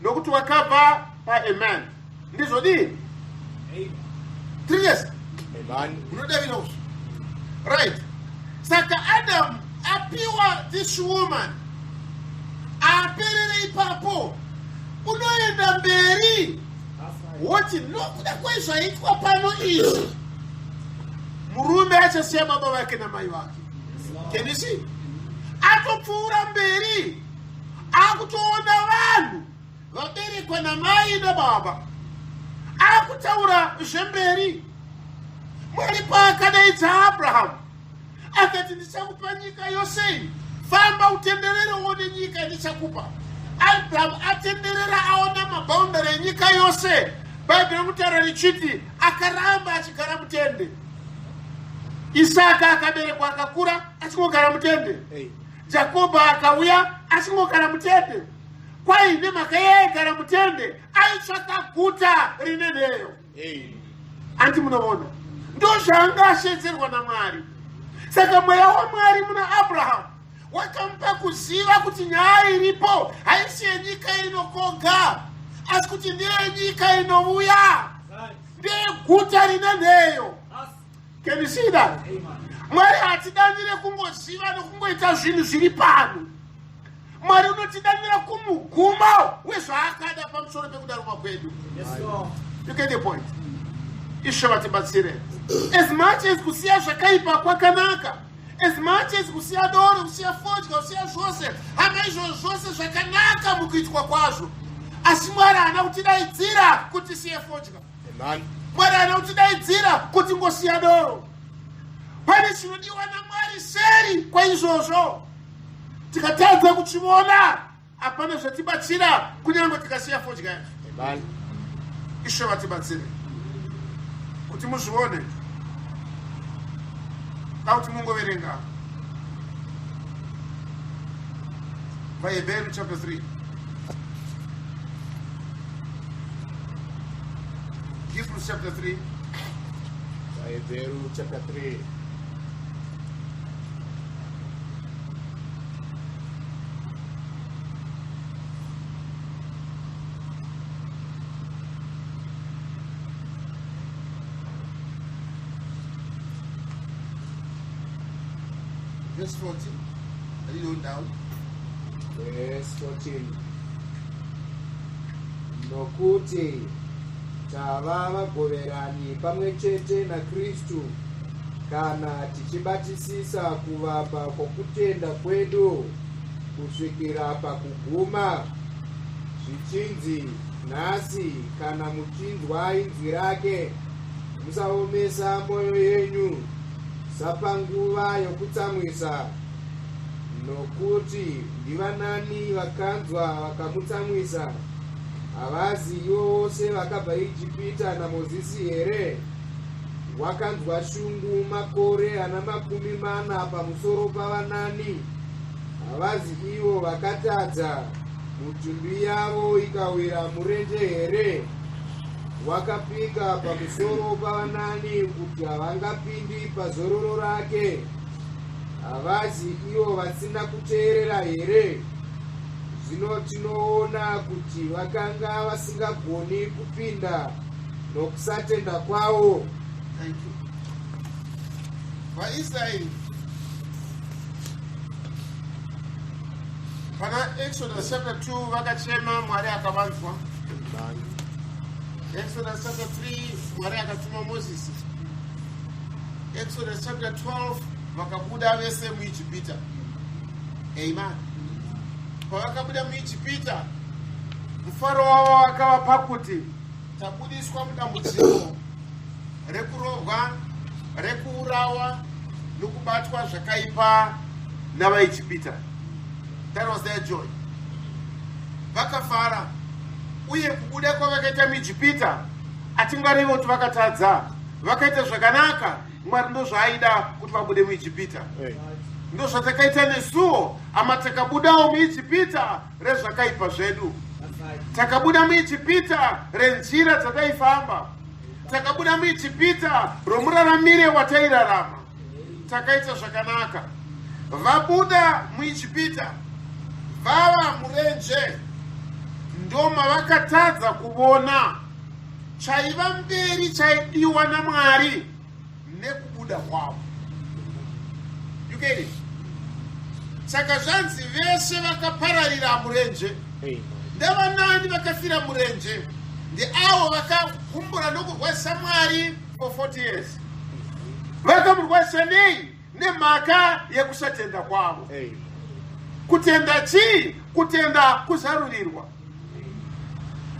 nokuti wakabva pa a man. Ndizvo dii? Tiri tese? Unodavira uzvo? Right. Saka Adam apiwa this woman, aperere ipapo, unoenda mberi woti nokuda kwezvaitwa pano izvi, murume achasiya baba vake namai vake. Can you see? Atopfuura mberi, akutoona vanhu vaberekwa namai nababa, akutaura zvemberi. Mwari paakadaidza Abrahamu akati, ndichakupa nyika yose iyi, famba utenderere uone nyika ndichakupa. Abrahamu atenderera aona maboundary enyika yose, Bhaibheri rikutaura richiti akaramba achigara mutende. Isaka akaberekwa akakura achingogara mutende. Jakobho akauya achingogara mutende. Kwai nemhaka yeaigara mutende, aitsvaka guta rine nheyo. Anti munoona, ndozvaanga ashedzerwa naMwari. Saka mweya waMwari muna Abrahamu wakamupa kuziva kuti nyaya iripo haisi yenyika inokoga, asi kuti ndeyenyika inovuya, ndeyeguta rine nheyo. Can you see that? Mwari hatidanire kungoziva nokungoita zvinhu zviri pano. Mwari unotidanira kumugumo wezvaakada pamusoro pekudaruma kwedu. You get the point? Ishe vatibatsire. As much as kusiya zvakaipa kwakanaka, as much as kusiya doro, kusiya fodya, kusiya zvose, hama, izvozvo zvose zvakanaka mukuitwa kwazvo, asi Mwari haana kutidaidzira kuti siye fodya. Mwari haana kutidaidzira kuti ngosiya doro. Pane chinodiwa naMwari seri kwaizvozvo. Tikatadza kuchiona, hapana zvatibatsira kunyange tikasiya fodya yacho. Ishe vatibatsire kuti muzvione, da kuti mungoverenga VaHebheru chapter 3. Hebrews chapter 3. VaHebheru chapter 3. Verse 14. Read on down. Verse 14. Nokuti tava vagoverani pamwe chete naKristu kana tichibatisisa kuvamba kwokutenda kwedu kusvikira pakuguma, zvichinzi, Nhasi kana muchinzwa inzwi rake, musaomesa mwoyo yenyu sapanguva yokutsamwisa. Nokuti ndivanani vakanzwa vakamutsamwisa? Havazi ivo vose vakabva Ijipita naMozisi here? Wakanzwa shungu makore ana 40 pamusoro pavanani? Havazi ivo vakatadza, mutumbi yavo ikawira murenje here? Wakapika pamusoro pavanani kuti havangapindi pazororo rake? Havazi ivo vasina kuteerera here? Zvino tinoona kuti vakanga vasingagoni kupinda nokusatenda kwavo. Thank you. VaIsraeri pana Exodus chapter 2 vakachema, Mwari akavanzwa. Exodus chapter 3 Mwari akatuma Mozisi. Exodus chapter 12 vakabuda vese muIjipita. Amen. Pavakabuda muIjipita, mufaro wavo wakava pakuti tabudiswa mudambudziko rekurohwa, rekuurawa nokubatwa zvakaipa navaIjipita. That was their joy. Vakafara uye kubuda kwavakaita muIjipita hatingarevi kuti vakatadza, vakaita zvakanaka. Mwari ndozvaaida kuti vabude muIjipita. Ndozvatakaita nesuwo ama, takabudawo muIjipita rezvakaipa zvedu, takabuda muIjipita renzira dzataifamba, takabuda muIjipita romuraramire watairarama. Takaita zvakanaka. Vabuda muIjipita vava murenje, ndomavakatadza kuvona chaiva mberi chaidiwa naMwari nekubuda kwavo. You get it? Saka zvanzi vese vakapararira murenje. Ndavanani vakafira murenje? Ndeavo vakagumbura nokurwadzisa Mwari for 40 years. Vakamurwadzisa nei? Nemhaka yekusatenda kwavo. Kutenda chii? Kutenda kuzarurirwa.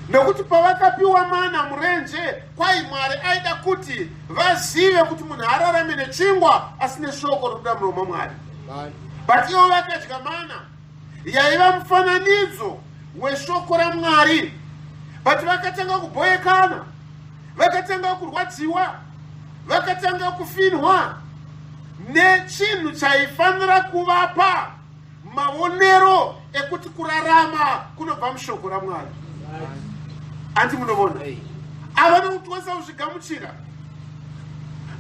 Nekuti pavakapiwa mana murenje, kwai Mwari aida kuti vazive kuti munhu ararame nechingwa asi neshoko rinobuda muromo waMwari. But ivo vakadya mana yaiva mufananidzo weshoko raMwari, but vakatanga kubhoyekana, vakatanga kurwadziwa, vakatanga kufinhwa nechinhu chaifanira kuvapa maonero ekuti kurarama kunobva mushoko raMwari. Anti munovona havana kutwanisa kuzvigamuchira.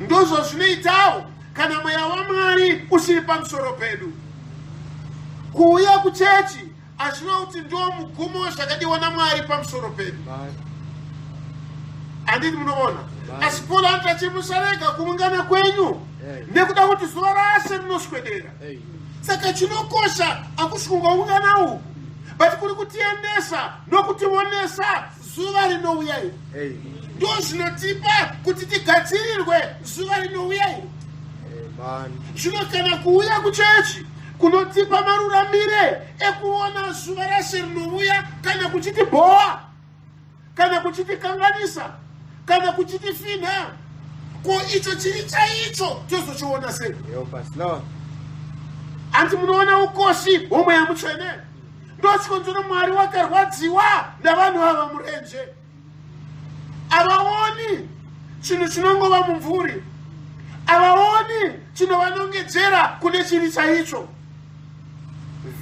Ndozvazvinoitawo kana mweya waMwari usiri pamusoro pedu. Kuuya kuchechi hazvina kuti ndo mugumo wezvakadiwa naMwari pamusoro pedu. Handiti munoona? Asi Paul anoti achimusarega kuungana kwenyu nekuda kuti zuva rase rinoswedera. Saka chinokosha hakusi kungoungana uku, but kuri kutiendesa nokutionesa zuva rinouya iri. Ndo zvinotipa kuti tigadzirirwe zuva rinouya iri. Zvino kana kuuya kuchechi kunotipa maruramire ekuona zuva rase rinouya, kana kuchitibhowa, kana kuchitikanganisa, kana kuchitifinha, ko icho chiri chaicho tozochiona sei? Hanti munoona ukoshi hwomweya mutsvene? Ndochikonzero Mwari wakarwadziwa navanhu ava murenje. Avaoni chinhu chinongova mumvuri, avaoni chinovanongedzera kune chiri chaicho.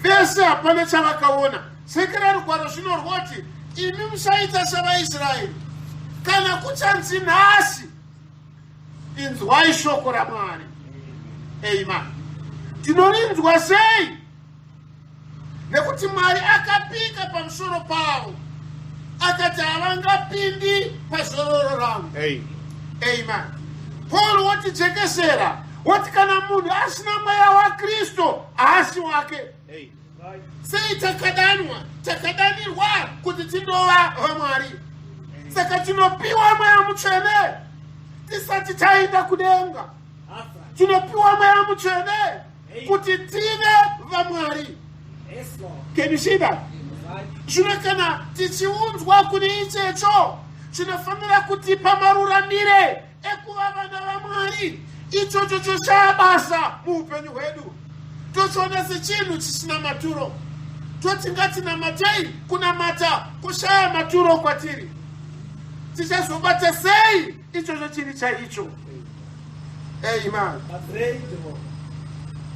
Vese hapana chavakaona. Sekera rugwaro zvino rwoti, imi musaita savaIsraeri kana kuchanzi nhasi inzwai shoko raMwari. Amen. Tinorinzwa sei? Nekuti Mwari akapika pamusoro pavo akati havangapindi pazororo rangu. Amen. Paul wotijekesera woti kana munhu asina mweya waKristu haasi wake. Sei takadanwa? Takadanirwa kuti tindova vaMwari. Saka tinopiwa mweya mutsvene tisati taenda kudenga. Tinopiwa mweya mutsvene kuti tive vaMwari. Can you see that? Zvino kana tichiunzwa kune ichecho chinofanira kutipa maruramire ekuva vana vaMwari, ichocho choshaya basa muupenyu hwedu, tochiona sechinhu chisina maturo, toti ngatinamatei. Kunamata kushaya maturo kwatiri. Tichazobata sei ichocho chiri chaicho? Amen.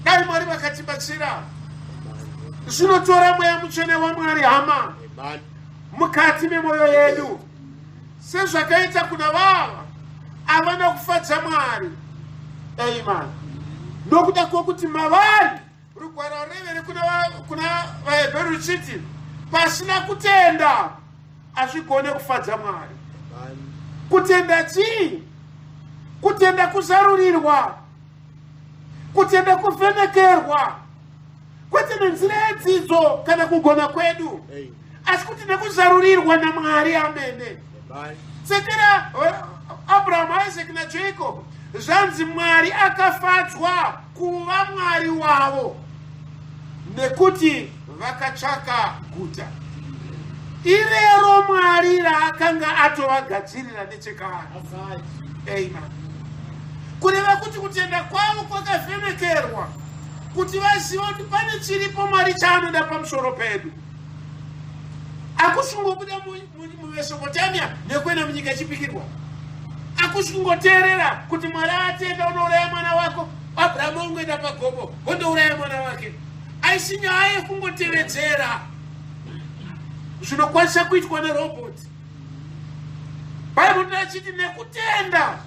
Dai Mwari vakatibatsira. Zvinotora mweya mutsvene waMwari, hama, mukati memwoyo yedu, sezvakaita kuna vava havana kufadza Mwari. Amen. Nokuda kwokuti mavari rugwaro revere kuna vaHebheru ruchiti pasina kutenda hazvigone kufadza Mwari. Kutenda chii? Kutenda kuzarurirwa, kutenda kuvhenekerwa, kwete nenzira yedzidzo kana kugona kwedu, asi kuti nekuzarurirwa naMwari amene. Sekera Abrahamu, Isaac naJacob, zvanzi Mwari akafadzwa kuva Mwari wavo nekuti vakatsvaka guta irero Mwari raakanga atovagadzirira nechekare. Amen. Kureva kuti kutenda kwavo kwakavhenekerwa kuti vazive kuti pane chiripo Mwari chaanoda pamusoro pedu. Akusungobuda muMesopotamia nekuenda munyika yechipikirwa, akusungoteerera kuti Mwari atenda unouraya mwana wako. Abrahamu ongoenda pagomo ondouraya mwana wake. Aisi nyaya yekungotevedzera zvinokwanisa kuitwa nerobot. Bhaibheri rachiti nekutenda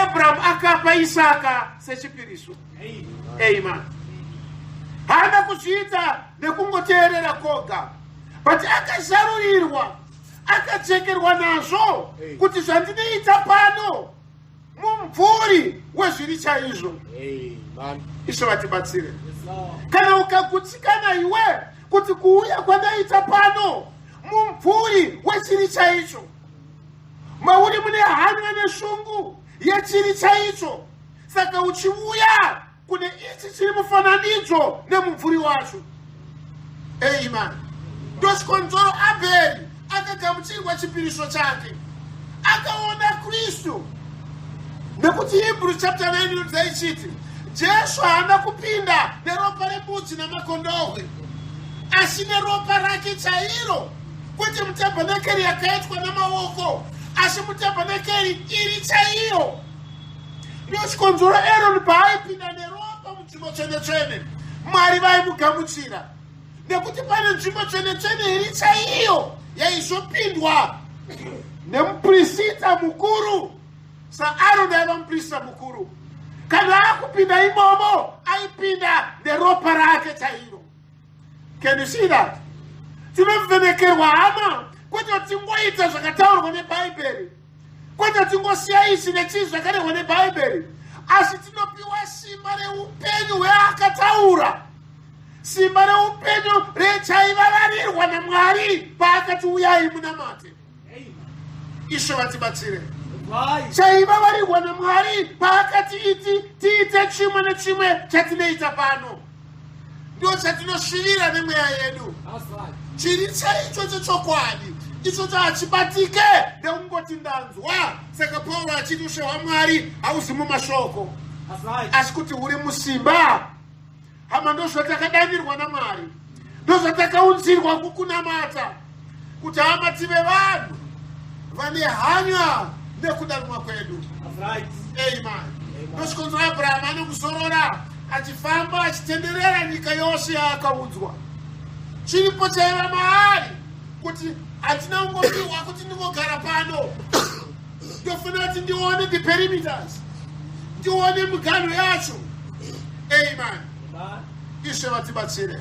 Abrahamu akapa Isaka sechipiriso. Amen. Haana kuzviita nekungoteerera koga, but akazarurirwa, akachekerwa nazvo kuti zvandinoita pano mumvuri wezviri chaizvo. Ishe vatibatsire. Kana ukagutsikana iwe kuti kuuya kwandaita pano mumvuri wechiri chaicho, mauri mune hanya neshungu yechiri chaicho, saka uchiuya kune ichi chiri mufananidzo nemumvuri wacho. Amen. Ndochikonzero Abheri akagamuchirwa chipiriso chake, akaona Kristu, nekuti Hebrew chapter 9 inodza ichiti Jesu haana kupinda neropa rembudzi namakondohwe, asi neropa rake chairo, kwete mutabhanekeri yakaitwa namaoko, asi mutabhanekeri iri chaiyo. Ndochikonzero Aroni paaipinda neropa munzvimbo tsvene tsvene, Mwari vaimugamuchira, nekuti pane nzvimbo tsvene tsvene iri chaiyo yaizopindwa nemupurisita mukuru. SaAroni aiva muprista mukuru, kana akupinda imomo aipinda neropa rake chairo. Can you see that? Tinovhenekerwa, hama, kwete tingoita zvakataurwa neBhaibheri, kwete tingosiya ichi nechii zvakarehwa neBhaibheri, asi tinopiwa simba reupenyu hweakataura, simba reupenyu rechaivavarirwa naMwari paakati uyai munamate. Ishe vatibatsire. Chaivavarirwa naMwari paakati iti tiite chimwe nechimwe chatinoita pano, ndo chatinosvivira nemweya yedu, chiri chaicho chechokwadi ichocho hachibatike nekungoti ndanzwa. Saka Pauro achiti ushe hwaMwari hauzi mumashoko, asi kuti huri musimba. Hama, ndozvatakadanirwa naMwari, ndozvatakaunzirwa kukunamata, kuti hama tive vanhu vane hanya nekudanwa kwedu. Amen. Ndosvikonzwa Abrahamu anokuzorora achifamba achitenderera nyika yose yaakaudzwa. Chiripo chaiva maari kuti hatina kungopiwa kuti ndingogara pano. Ndinofanira kuti ndione the perimeters, ndione miganho yacho. Amen. Ishe vatibatsire.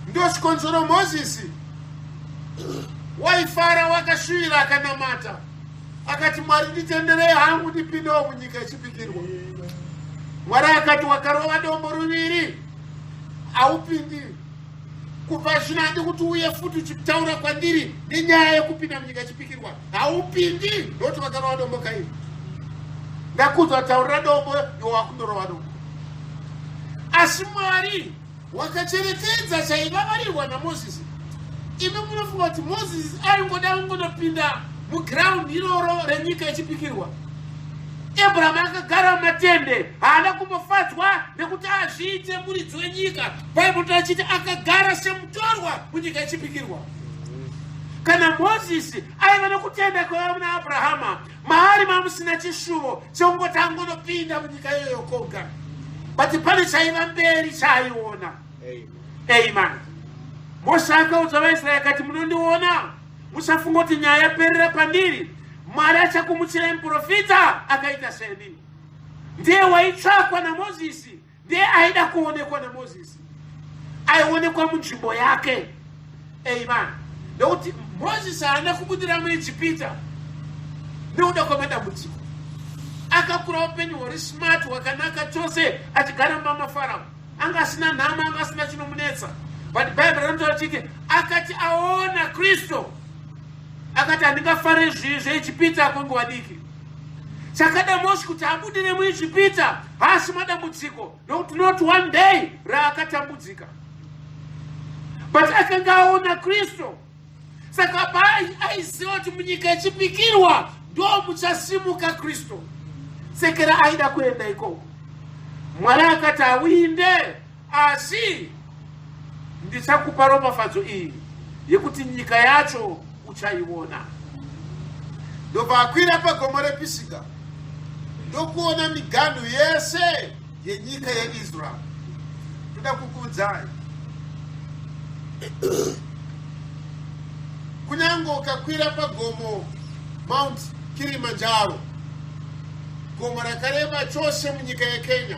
Ndochikonzero Mozisi waifara, wakashuvira, akanamata akati, Mwari, nditenderei hangu ndipindewo munyika yechipikirwa. Mwari akati, wakarova dombo ruviri, haupindi. Kubva zvino handi kuti uye futi uchitaura kwandiri nenyaya yekupinda munyika yechipikirwa. Haupindi, ndokuti vakarova dombo kairi. Ndakudzwa taurira dombo, iwe wakundorova dombo. Asi Mwari wakacherekedza chaivavarirwa naMozisi. Imi munofunga kuti Mozisi aingoda kungonopinda mugiraundi iroro renyika yechipikirwa? Abrahamu akagara mumatende, haana kumbofadzwa nekuti azviite muridzi wenyika. Bhaibheri rachiti akagara semutorwa munyika yechipikirwa. Kana Mozisi aiva nokutenda kwaiva muna Abrahama, maari mamusina chishuvo chekungoti angonopinda munyika iyoyo koga, but pane chaiva mberi chaaiona. Amen. Mose akaudza vaIsraeri akati, munondiona, musafunga kuti nyaya yaperera pandiri. Mwari achakumutsirai muprofita akaita seni. Ndiye waitsvakwa naMozisi, ndiye aida kuonekwa naMozisi, aionekwa munzvimbo yake. Amen. Nekuti Mozisi haana kubudira muIjipita nekuda kwamadambudziko. Akakura upenyu huri smart, hwakanaka chose, achigara mumba maFarao. Anga asina nhamo, anga asina chinomunetsa. But Bhaibheri rinotaura chiti akati aona Kristu, akati handingafare zvivi zveIjipita kwenguva diki. Chakada Mosi kuti abudire muIjipita haasi madambudziko, nokuti not one day raakatambudzika, but akanga aona Kristu. Saka aiziva kuti munyika yechipikirwa ndo muchasimuka Kristu. Sekera aida kuenda ikoko. Mwari akati hauinde, asi ndichakupa ropafadzo iyi yekuti nyika yacho uchaiona. Ndobva akwira pagomo rePisiga ndokuona miganhu yese yenyika yeIsrael. Ndoda kukuudzai, kunyange ukakwira pagomo Mount Kilimanjaro, gomo rakareba chose munyika yeKenya,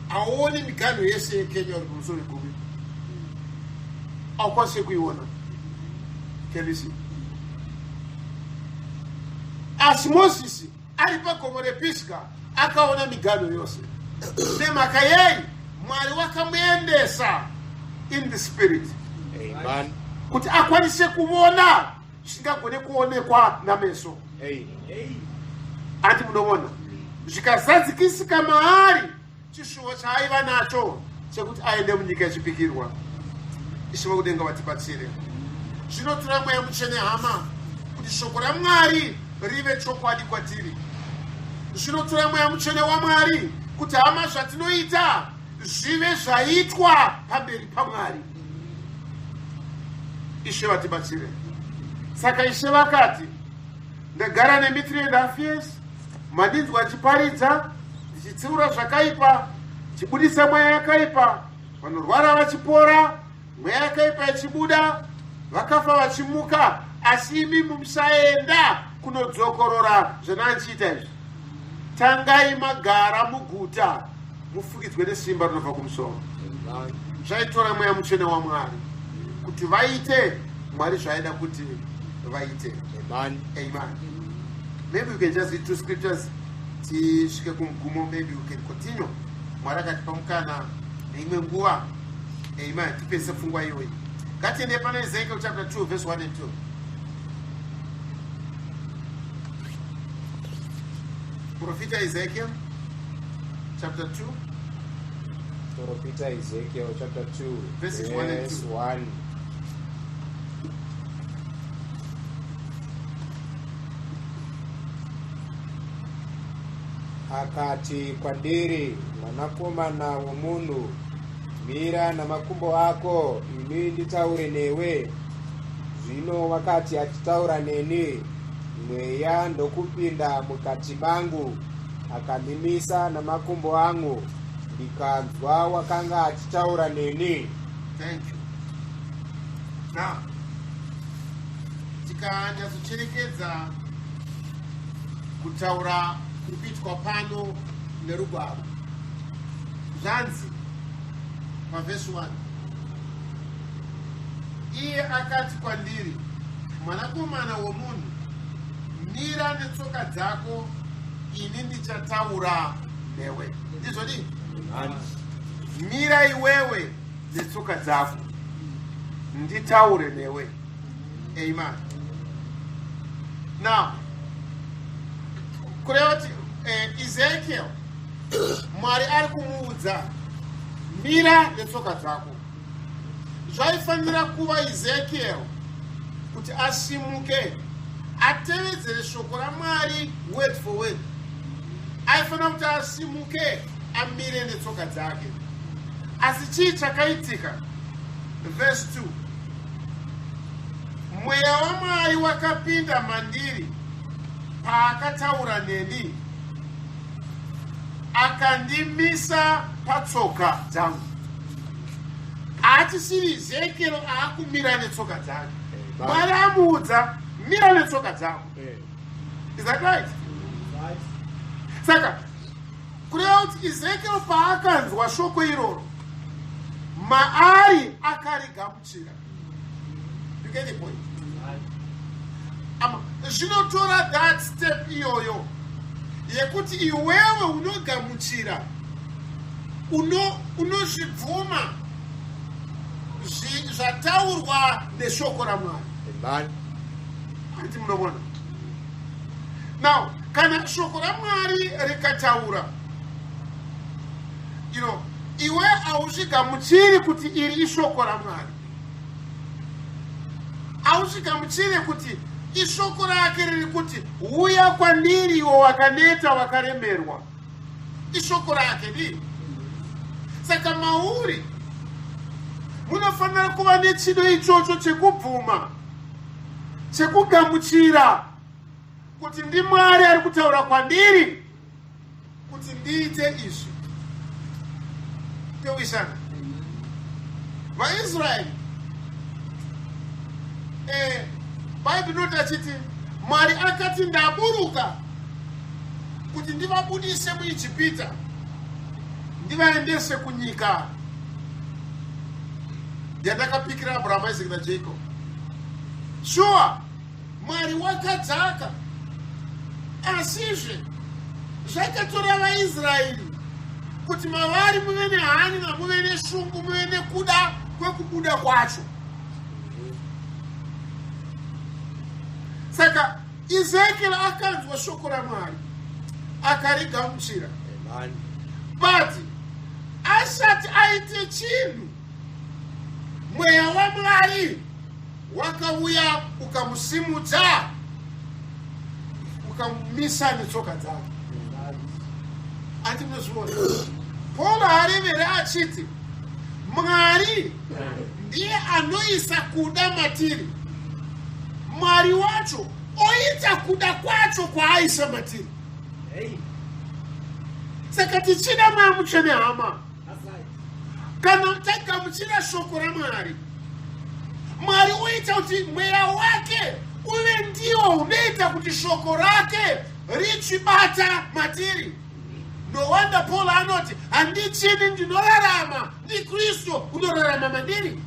hauoni miganhu yese yeKenya uri pamusoro pegomo. Haukwanisi kuiona. Can you see? Asi Mozisi ari pagomo rePisga akaona miganho yose. Nemhaka yei? Mwari wakamuendesa in the spirit. Amen. Kuti akwanise kuvona zvisingagone kuonekwa nameso. Ati munovona zvikazadzikisika maari chishuvo chaaiva nacho chekuti aende munyika yechipikirwa. Ishe vokudenga vatibatsire. Zvinotora Mweya Mutsvene, hama, kuti shoko raMwari rive chokwadi kwatiri. Zvinotora Mweya Mutsvene waMwari kuti, hama, zvatinoita zvive zvaitwa pamberi paMwari. Ishe vatibatsire. Saka Ishe vakati, ndagara nemi 3.5 years, mandinzwa achiparidza, ndichitsiura zvakaipa, ndichibudisa mweya yakaipa, vanorwara vachipora, mweya yakaipa ichibuda, vakafa vachimuka, asi imi musaenda kunodzokorora zvanandichiita izvi. Tangai magara muguta, mufukidzwe nesimba rinobva kumusoro. Zvaitora Mweya Mutsvene waMwari kuti vaite Mwari zvaida kuti vaite. Amen. Amen. Maybe we can just read two scriptures tisvike kumugumo. Maybe we can continue. Mwari akatipa mukana neimwe nguva. Amen. Tipese pfungwa iyoyi. Ngatiende pana Ezekiel chapter 2 verse 1 and 2. Profita Ezekiel chapter 2. Profita Ezekiel chapter 2 verses 1 and 2. 1. Akati kwandiri, mwanakomana womunhu, mira namakumbo ako, ini nditaure newe. Zvino wakati achitaura neni, mweya ndokupinda mukati mangu, akandimisa namakumbo angu, ndikanzwa wakanga achitaura neni. Thank you. Now, tikanyatsocherekedza Kutaura kuri kuitwa pano nerugwaro. Zvanzi pavhesi 1, iye akati kwandiri, "Mwanakomana womunhu, mira netsoka dzako, ini ndichataura newe." Ndizvodi? Mira iwewe netsoka dzako, nditaure newe. Amen. Now, kureva kuti Ezekiel, Mwari ari kumuudza, "Mira netsoka dzako." Zvaifanira kuva Ezekiel kuti asimuke atevedzere shoko raMwari word for word. Aifanira kuti asimuke amire netsoka dzake. Asi chii chakaitika? Verse 2, mweya waMwari wakapinda mandiri paakataura neni, akandimisa patsoka dzangu. Haachisiri Ezekiel aakumira netsoka dzake. Mwari amuudza, "Mira netsoka dzako." Is that right? Saka kureva kuti Ezekiel paakanzwa shoko iroro, maari akarigamuchira. You get the point? Ama zvinotora that step iyoyo yekuti iwewe unogamuchira, unozvibvuma zvataurwa neshoko raMwari. Handiti munoona now, kana shoko raMwari rikataura, iwe hauzvigamuchiri kuti iri ishoko raMwari, hauzvigamuchiri kuti ishoko rake riri kuti, "Uya kwandiri iwe wakaneta, wakaremerwa," ishoko rake dii. Saka mauri munofanira kuva nechido ichocho chekubvuma, chekugamuchira kuti ndiMwari ari kutaura kwandiri kuti ndiite izvi. Towisana vaIsraeri, Bhaibheri inoti achiti Mwari akati, "Ndaburuka kuti ndivabudise muIjipita, ndivaendese kunyika yandakapikira Abrahamu, Isaac naJacob." Sure, Mwari wakadzaka, asizve zvakatora vaIsraeri kuti mavari muve nehanya, muve neshungu, muve nekuda kwekubuda kwacho. Saka Ezekiel akanzwa shoko raMwari, akarigamuchira, but asati aite chinhu, mweya waMwari wakauya, ukamusimudza, ukamumisa netsoka dzake. Ati munozviona, Paul haarevere achiti Mwari ndiye anoisa kuda matiri. Mwari wacho oita kuda kwacho kwaaisa matiri. Saka tichida Mweya Mutsvene, hama, kana tagamuchira shoko raMwari, Mwari oita kuti mweya wake uve ndiwo unoita kuti shoko rake richibata matiri. No wonder Paul anoti, "Handichini ndinorarama, ndiKristu unorarama mandiri."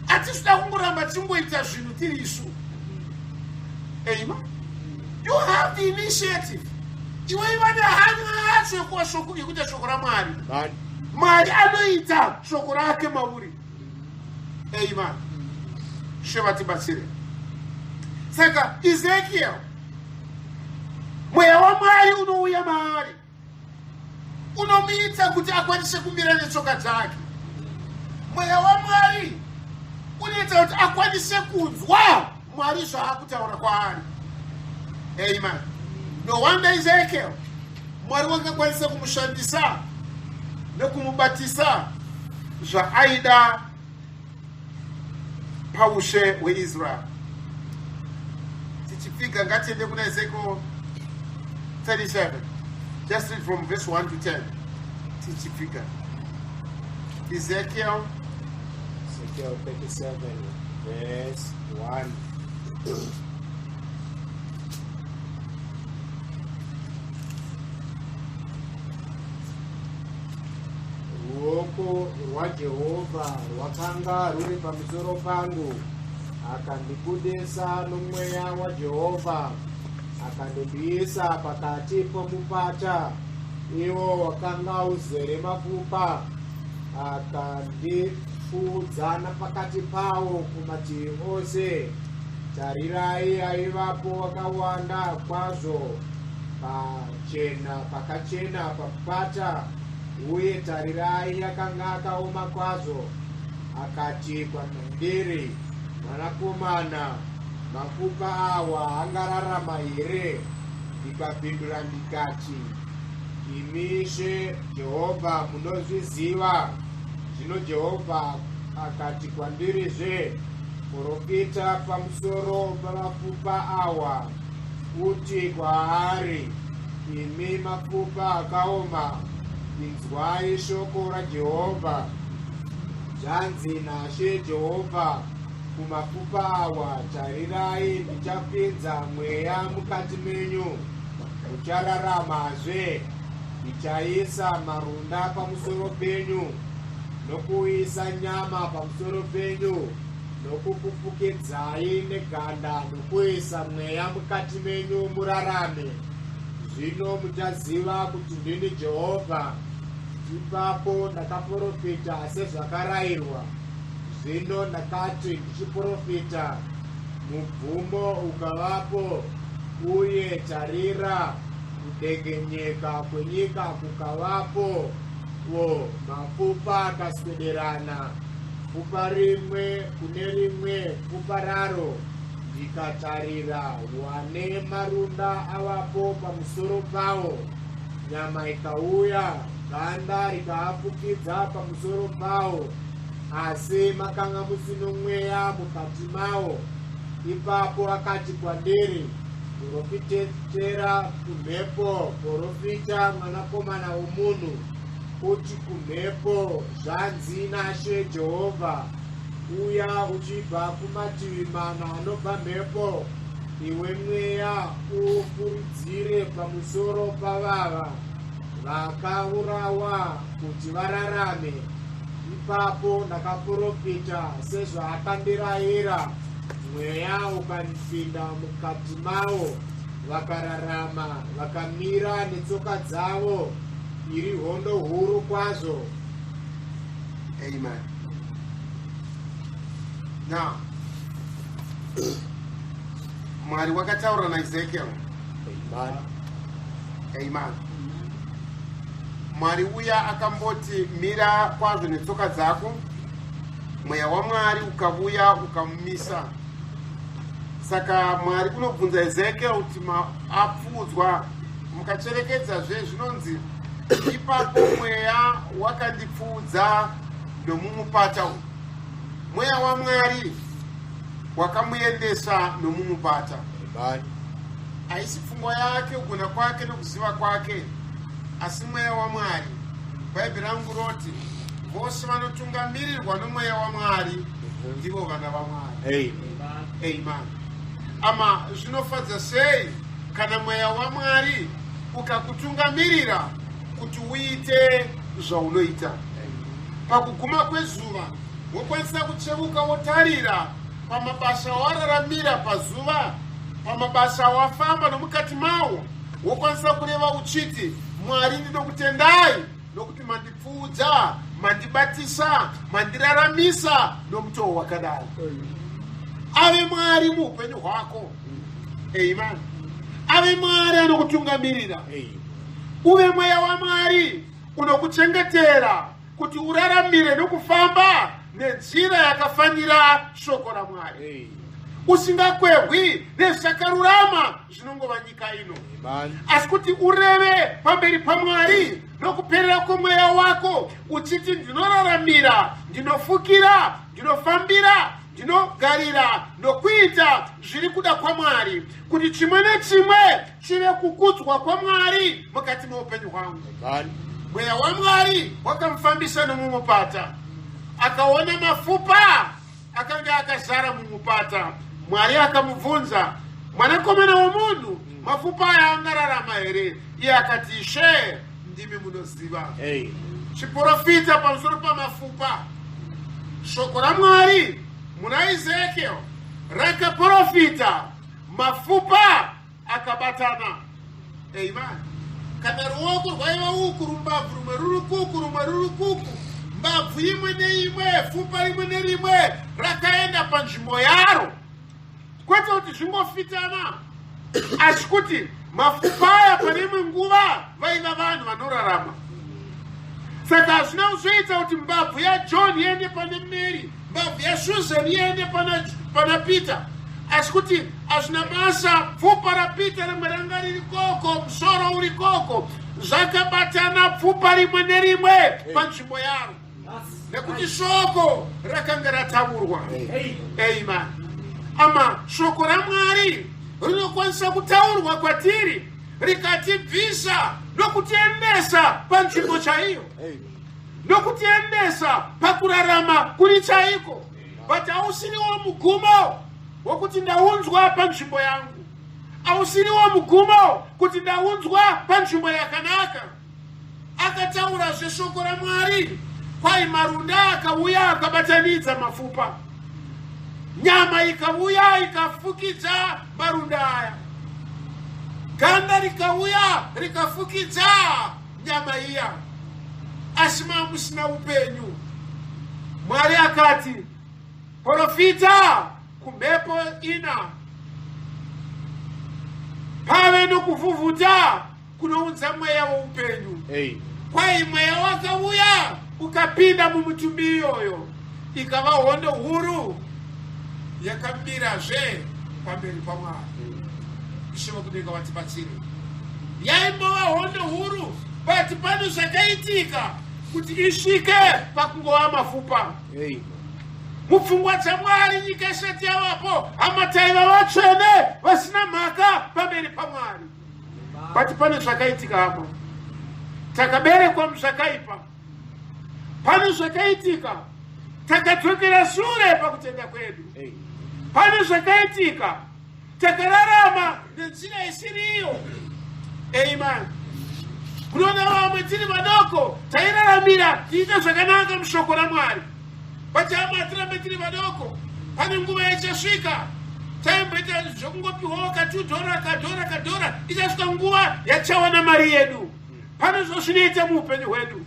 Hatisida kungoramba tichingoita zvinhu tiri isu. Amen. You have the initiative. Iwe iva nehanya yacho yekuita shoko raMwari. Mwari anoita shoko rake mauri. Amen. Shevatibatsire. Saka Ezekiel, mweya waMwari unouya maari, unomuita kuti akwanise kumira netsoka dzake. Mweya waMwari unoita kuti akwanise kunzwa Mwari zvaakutaura kwaari. Amen. No wonder Ezekiel, Mwari wakakwanisa kumushandisa nekumubatisa zvaaida paushe hweIsrael. Tichipfiga, ngatiende kuna Ezekiel 37. Just read from verse 1 to 10. Tichipfiga Ezekiel. Ezekiel 37, verse 1. Ruoko rwaJehovha rwakanga rwuri pamusoro pangu, akandibudisa nomweya waJehovha, akandondiisa pakati pomupata, iwo wakanga uzere mapfupa, akandipfuudza napakati pawo kumativi ose. Tarirai, aivapo akawanda kwazvo pachena pakachena pamupata, uye tarirai, akanga akaoma kwazvo. Akati kwandiri, Mwanakomana, mapfupa awa angararama here? Ndikapindura ndikati, Imi Ishe Jehovha munozviziva. Zvino Jehovha akati kwandirizve, Profita pamusoro pamapfupa awa, uti kwaari, Imi mapfupa akaoma, inzwai shoko raJehovha. Zvanzi naShe Jehovha kumapfupa awa, tarirai, ndichapinza mweya mukati menyu, muchararamazve. Ndichaisa marunda pamusoro penyu, nokuisa nyama pamusoro penyu, nokukufukidzai neganda, nokuisa mweya mukati menyu murarame. Zvino muchaziva kuti ndini Jehovha. Ipapo ndakaprofita sezvakarayirwa. Zvino ndakati ndichiprofita, mubvumo ukavapo, uye tarira, kudengenyeka kwenyika kukavapo, wo mapfupa akaswederana, pfupa rimwe kune rimwe pfupa raro, ndikatarira, wane marunda avapo pamusoro pawo, nyama ikauya, ganda rikaafukidza pamusoro pawo, asi makanga musino mweya mukati mawo. Ipapo akati kwandiri, Profitera kumhepo, profita mwanakomana womunhu, uti kumhepo, Zvanzi naShe Jehovha, Uya uchibva kumativi mana anobva mhepo, iwe mweya, ufuridzire pamusoro pavava vakaurawa kuti vararame. Ipapo ndakaprofita sezvaakandirayira, mweya ukandipinda mukati mawo, vakararama, vakamira netsoka dzavo, iri hondo huru kwazvo. Amen. Now, Mwari wakataura naEzekiel. Amen. Amen. Mwari uya akamboti mira kwazvo netsoka dzako, mweya waMwari ukavuya ukamumisa. Saka Mwari unobvunza Ezekiel kuti apfuudzwa. Mukacherekedzazve zvinonzi ipapo mweya wakandipfuudza nomumupata uyu. Mweya waMwari wakamuendesa nomumupata. Haisi pfungwa yake, kugona kwake nokuziva kwake, asi mweya waMwari. Bhaibheri rangu roti vose vanotungamirirwa nomweya waMwari ndivo vana vaMwari. Amen. Ama zvinofadza sei kana mweya waMwari ukakutungamirira kuti uite zvaunoita. Pakuguma kwezuva wokwanisa kuchevuka wotarira pamabasa awararamira pazuva, pamabasa awafamba nomukati mawo, wokwanisa kureva uchiti, Mwari ndinokutendai nokuti mandipfuudza, mandibatisa, mandiraramisa nomutoo wakadai. Ave Mwari muupenyu hwako. Amen. Ave Mwari anokutungamirira. Uve mweya waMwari unokuchengetera kuti uraramire nokufamba nenzira yakafanira shoko raMwari, usingakwehwi nezvisakarurama zvinongova nyika ino, asi kuti ureve pamberi paMwari nokuperera kwomweya wako uchiti, ndinoraramira, ndinofukira, ndinofambira, ndinogarira nokuita zviri kuda kwaMwari, kuti chimwe nechimwe chive kukudzwa kwaMwari mukati meupenyu hwangu. Mweya waMwari wakamufambisa nomumupata, akaona mafupa akanga akazara mumupata. Mwari akamubvunza, mwanakomana womunhu, mafupa aya angararama here? Iye akati, Ishe, ndimi munoziva. Chiporofita pamusoro pamafupa. Shoko raMwari muna Ezekiel rakaporofita mafupa akabatana. Amen. Kana ruoko rwaiva uku, rumbabvu rumwe ruri kuku, rumwe ruri kuku, mbabvu imwe neimwe, fupa rimwe nerimwe rakaenda panzvimbo yaro. Kwete kuti zvingofitana, asi kuti mafupa aya pane imwe nguva vaiva vanhu vanorarama. Saka hazvina kuzoita kuti mbabvu yaJohn iende pane Mary, mbabvu yaSusan iende pana, pana Peter, asi kuti hazvina basa, pfupa raPeter rimwe ranga riri koko, musoro uri koko, zvakabatana pfupa rimwe nerimwe panzvimbo yaro, nekuti shoko rakanga rataurwa. Amen. Ama shoko raMwari rinokwanisa kutaurwa kwatiri rikatibvisa nokutiendesa panzvimbo chaiyo, nokutiendesa pakurarama kuri chaiko. But hausiriwo mugumo wokuti ndaunzwa panzvimbo yangu, hausiriwo mugumo kuti ndaunzwa panzvimbo yakanaka. Akataurazve shoko raMwari, kwai marunda akauya akabatanidza mafupa, nyama ikauya ikafukidza marunda aya, ganda rikauya rikafukidza nyama iya, asi mamusina upenyu. Mwari akati, porofita kumhepo ina, pave nokuvhuvhuta kunounza mweya woupenyu. Kwai mweya wakauya ukapinda mumutumbi iyoyo, ikava hondo huru yakamirazve pamberi paMwari. Ishe vokudenga vatibatsire. Yaimbova hondo huru, but pane zvakaitika kuti isvike pakungova mafupa. Mupfungwa dzaMwari nyika isati yavapo, hama, taiva vatsvene vasina mhaka pamberi paMwari. But pane zvakaitika, hama, takaberekwa muzvakaipa. Pane zvakaitika, takadzokera shure pakutenda kwedu. Pane zvakaitika, takararama nenzira isiriyo. Amen. Kunoona vamwe tiri vadoko tairaramira tiite zvakanaka mushoko raMwari, but hama, hatirambe tiri vadoko. Pane nguva yachasvika, taimboita zvokungopiwawo ka2 dollar, kadhora, kadhora, ichasvika nguva yachawana mari yedu. Pane zvozvinoita muupenyu hwedu.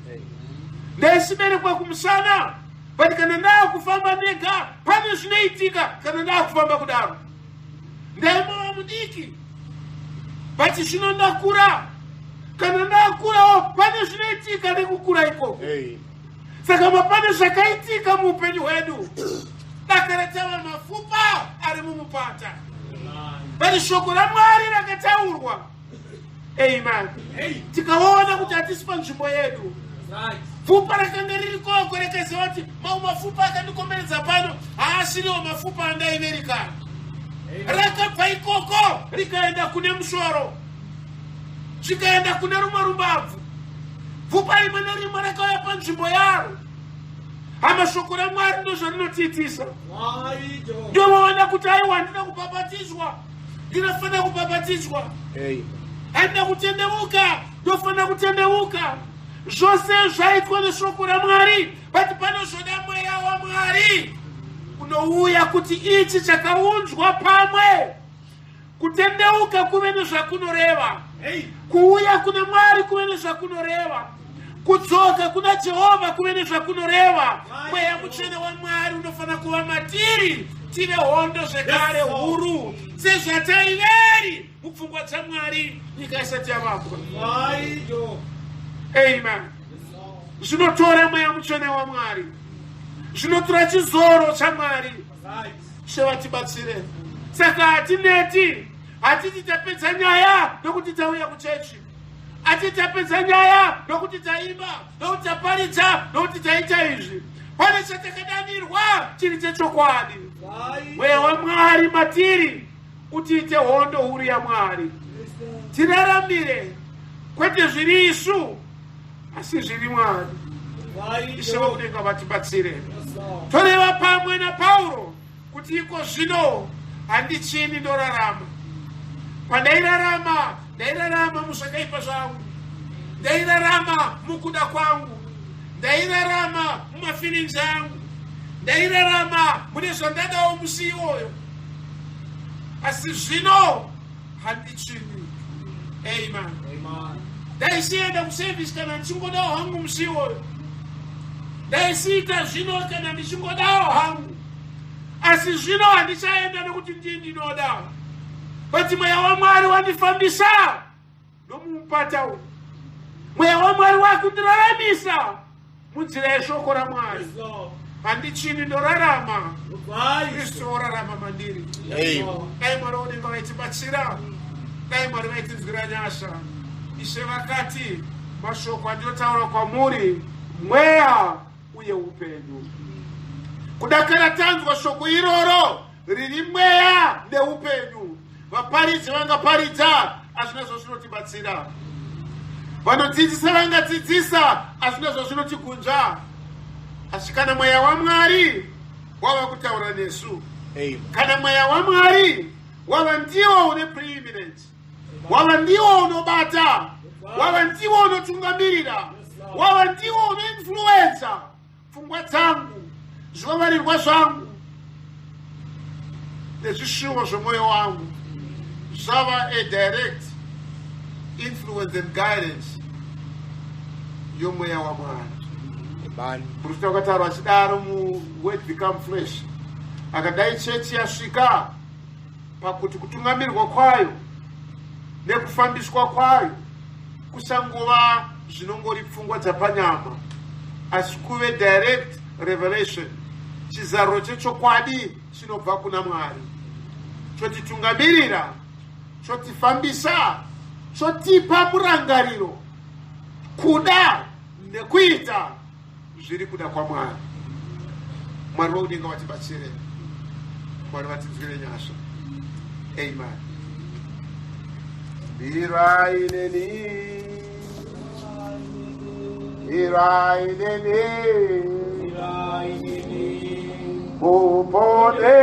Ndaisiberekwa kumusana, but kana ndaa kufamba ndega, pane zvinoitika kana ndaa kufamba kudaro. Ndaimbova mudiki, but zvino ndakura. Kana ndakurawo, pane zvinoitika nekukura ikoko. Saka mapane zvakaitika muupenyu hwedu, daka ratava mafupa ari mumupata, but shoko raMwari rakataurwa, amen, tikaona kuti hatisi panzvimbo yedu. Pfupa rakanga riri koko rakaziva kuti mamwe mafupa akandikomberedza pano haasiriwo mafupa andaiverikana. Rakabva ikoko rikaenda kune musoro, zvikaenda kune rumwe rumbabvu, pfupa rimwe nerimwe rakauya panzvimbo yaro. Hama, shoko raMwari ndozvarinotiitisa. Ndovaona kuti aiwa, handina kubhabhatidzwa, ndinofanira kubhabhatidzwa. Handina kutendeuka, ndofanira kutendeuka. Zvose zvaitwa neshoko raMwari, but panozoda mweya waMwari unouya kuti ichi chakaunzwa pamwe, kutendeuka kuve nezvakunoreva, kuuya kuna Mwari kuve nezvakunoreva, kudzoka kuna Jehovha kuve nezvakunoreva. Mweya Mutsvene waMwari unofanira kuva matiri, tive hondo zvekare huru sezvataiveri mupfungwa dzaMwari nyika isati yavambwa. Amen. Zvinotora mweya mutsvene waMwari, zvinotora chizoro chaMwari. Shevatibatsire. Saka hatineti, hatiti tapedza nyaya nokuti tauya kuchechi, hatiti tapedza nyaya nokuti taimba, nokuti taparidza, nokuti taita izvi. Pane chatakadanirwa chiri chechokwadi. Mweya waMwari matiri utiite hondo huru yaMwari, tiraramire kwete zviri isu, asi zviri Mwari. Ishe vokudenga vatibatsire. Toreva pamwe naPauro kuti iko zvino handichini ndorarama. Pandairarama, ndairarama muzvakaipa zvangu, ndairarama mukuda kwangu. Ndairarama mumafeelings angu, ndairarama mune zvandadawo musi iwoyo, asi zvino handichini. Amen. Ndaisienda kuservice kana ndichingodawo hangu musi iwoyo, ndaisiita zvino kana ndichingodawo hangu, asi zvino handichaenda nekuti ndii ndinoda, but Mweya waMwari wandifambisa nomumupata uyu. Mweya waMwari wakundiraramisa munzira yeshoko raMwari. Handichini ndorarama, Kristu orarama mandiri. Dai Mwari wodenga vaitibatsira, dai Mwari vaitinzwira nyasha. Ishe vakati, mashoko andinotaura kwamuri mweya uye upenyu. Kudakara tanzwa shoko iroro riri mweya neupenyu. Vaparidzi vangaparidza, hazvina zvazvinotibatsira. Vanodzidzisa vangadzidzisa, hazvina zvazvinotigunzva. Asi kana Mweya waMwari wava kutaura nesu, kana Mweya waMwari wava ndiwo une preeminence, wava ndiwo unobata, wava ndiwo unotungamirira, wava ndiwo unoinfluenza pfungwa dzangu, zvivavarerwa zvangu nezvishuvo zvomwoyo wangu, zvava a direct influence and guidance yoMweya waMwari. Muruta wakataura achidaro muWord Become Flesh, akadai chechi yasvika pakuti kutungamirwa kwayo nekufambiswa kwayo kusangova zvinongori pfungwa dzapanyama, asi kuve direct revelation, chizaruro chechokwadi chinobva kuna Mwari, chotitungamirira, chotifambisa, chotipa murangariro, kuda nekuita zviri kuda kwaMwari. Mwari wekudenga vatibatsire, Mwari vatinzwire nyasha. Amen. Mirai neni, mirai neni, mupone.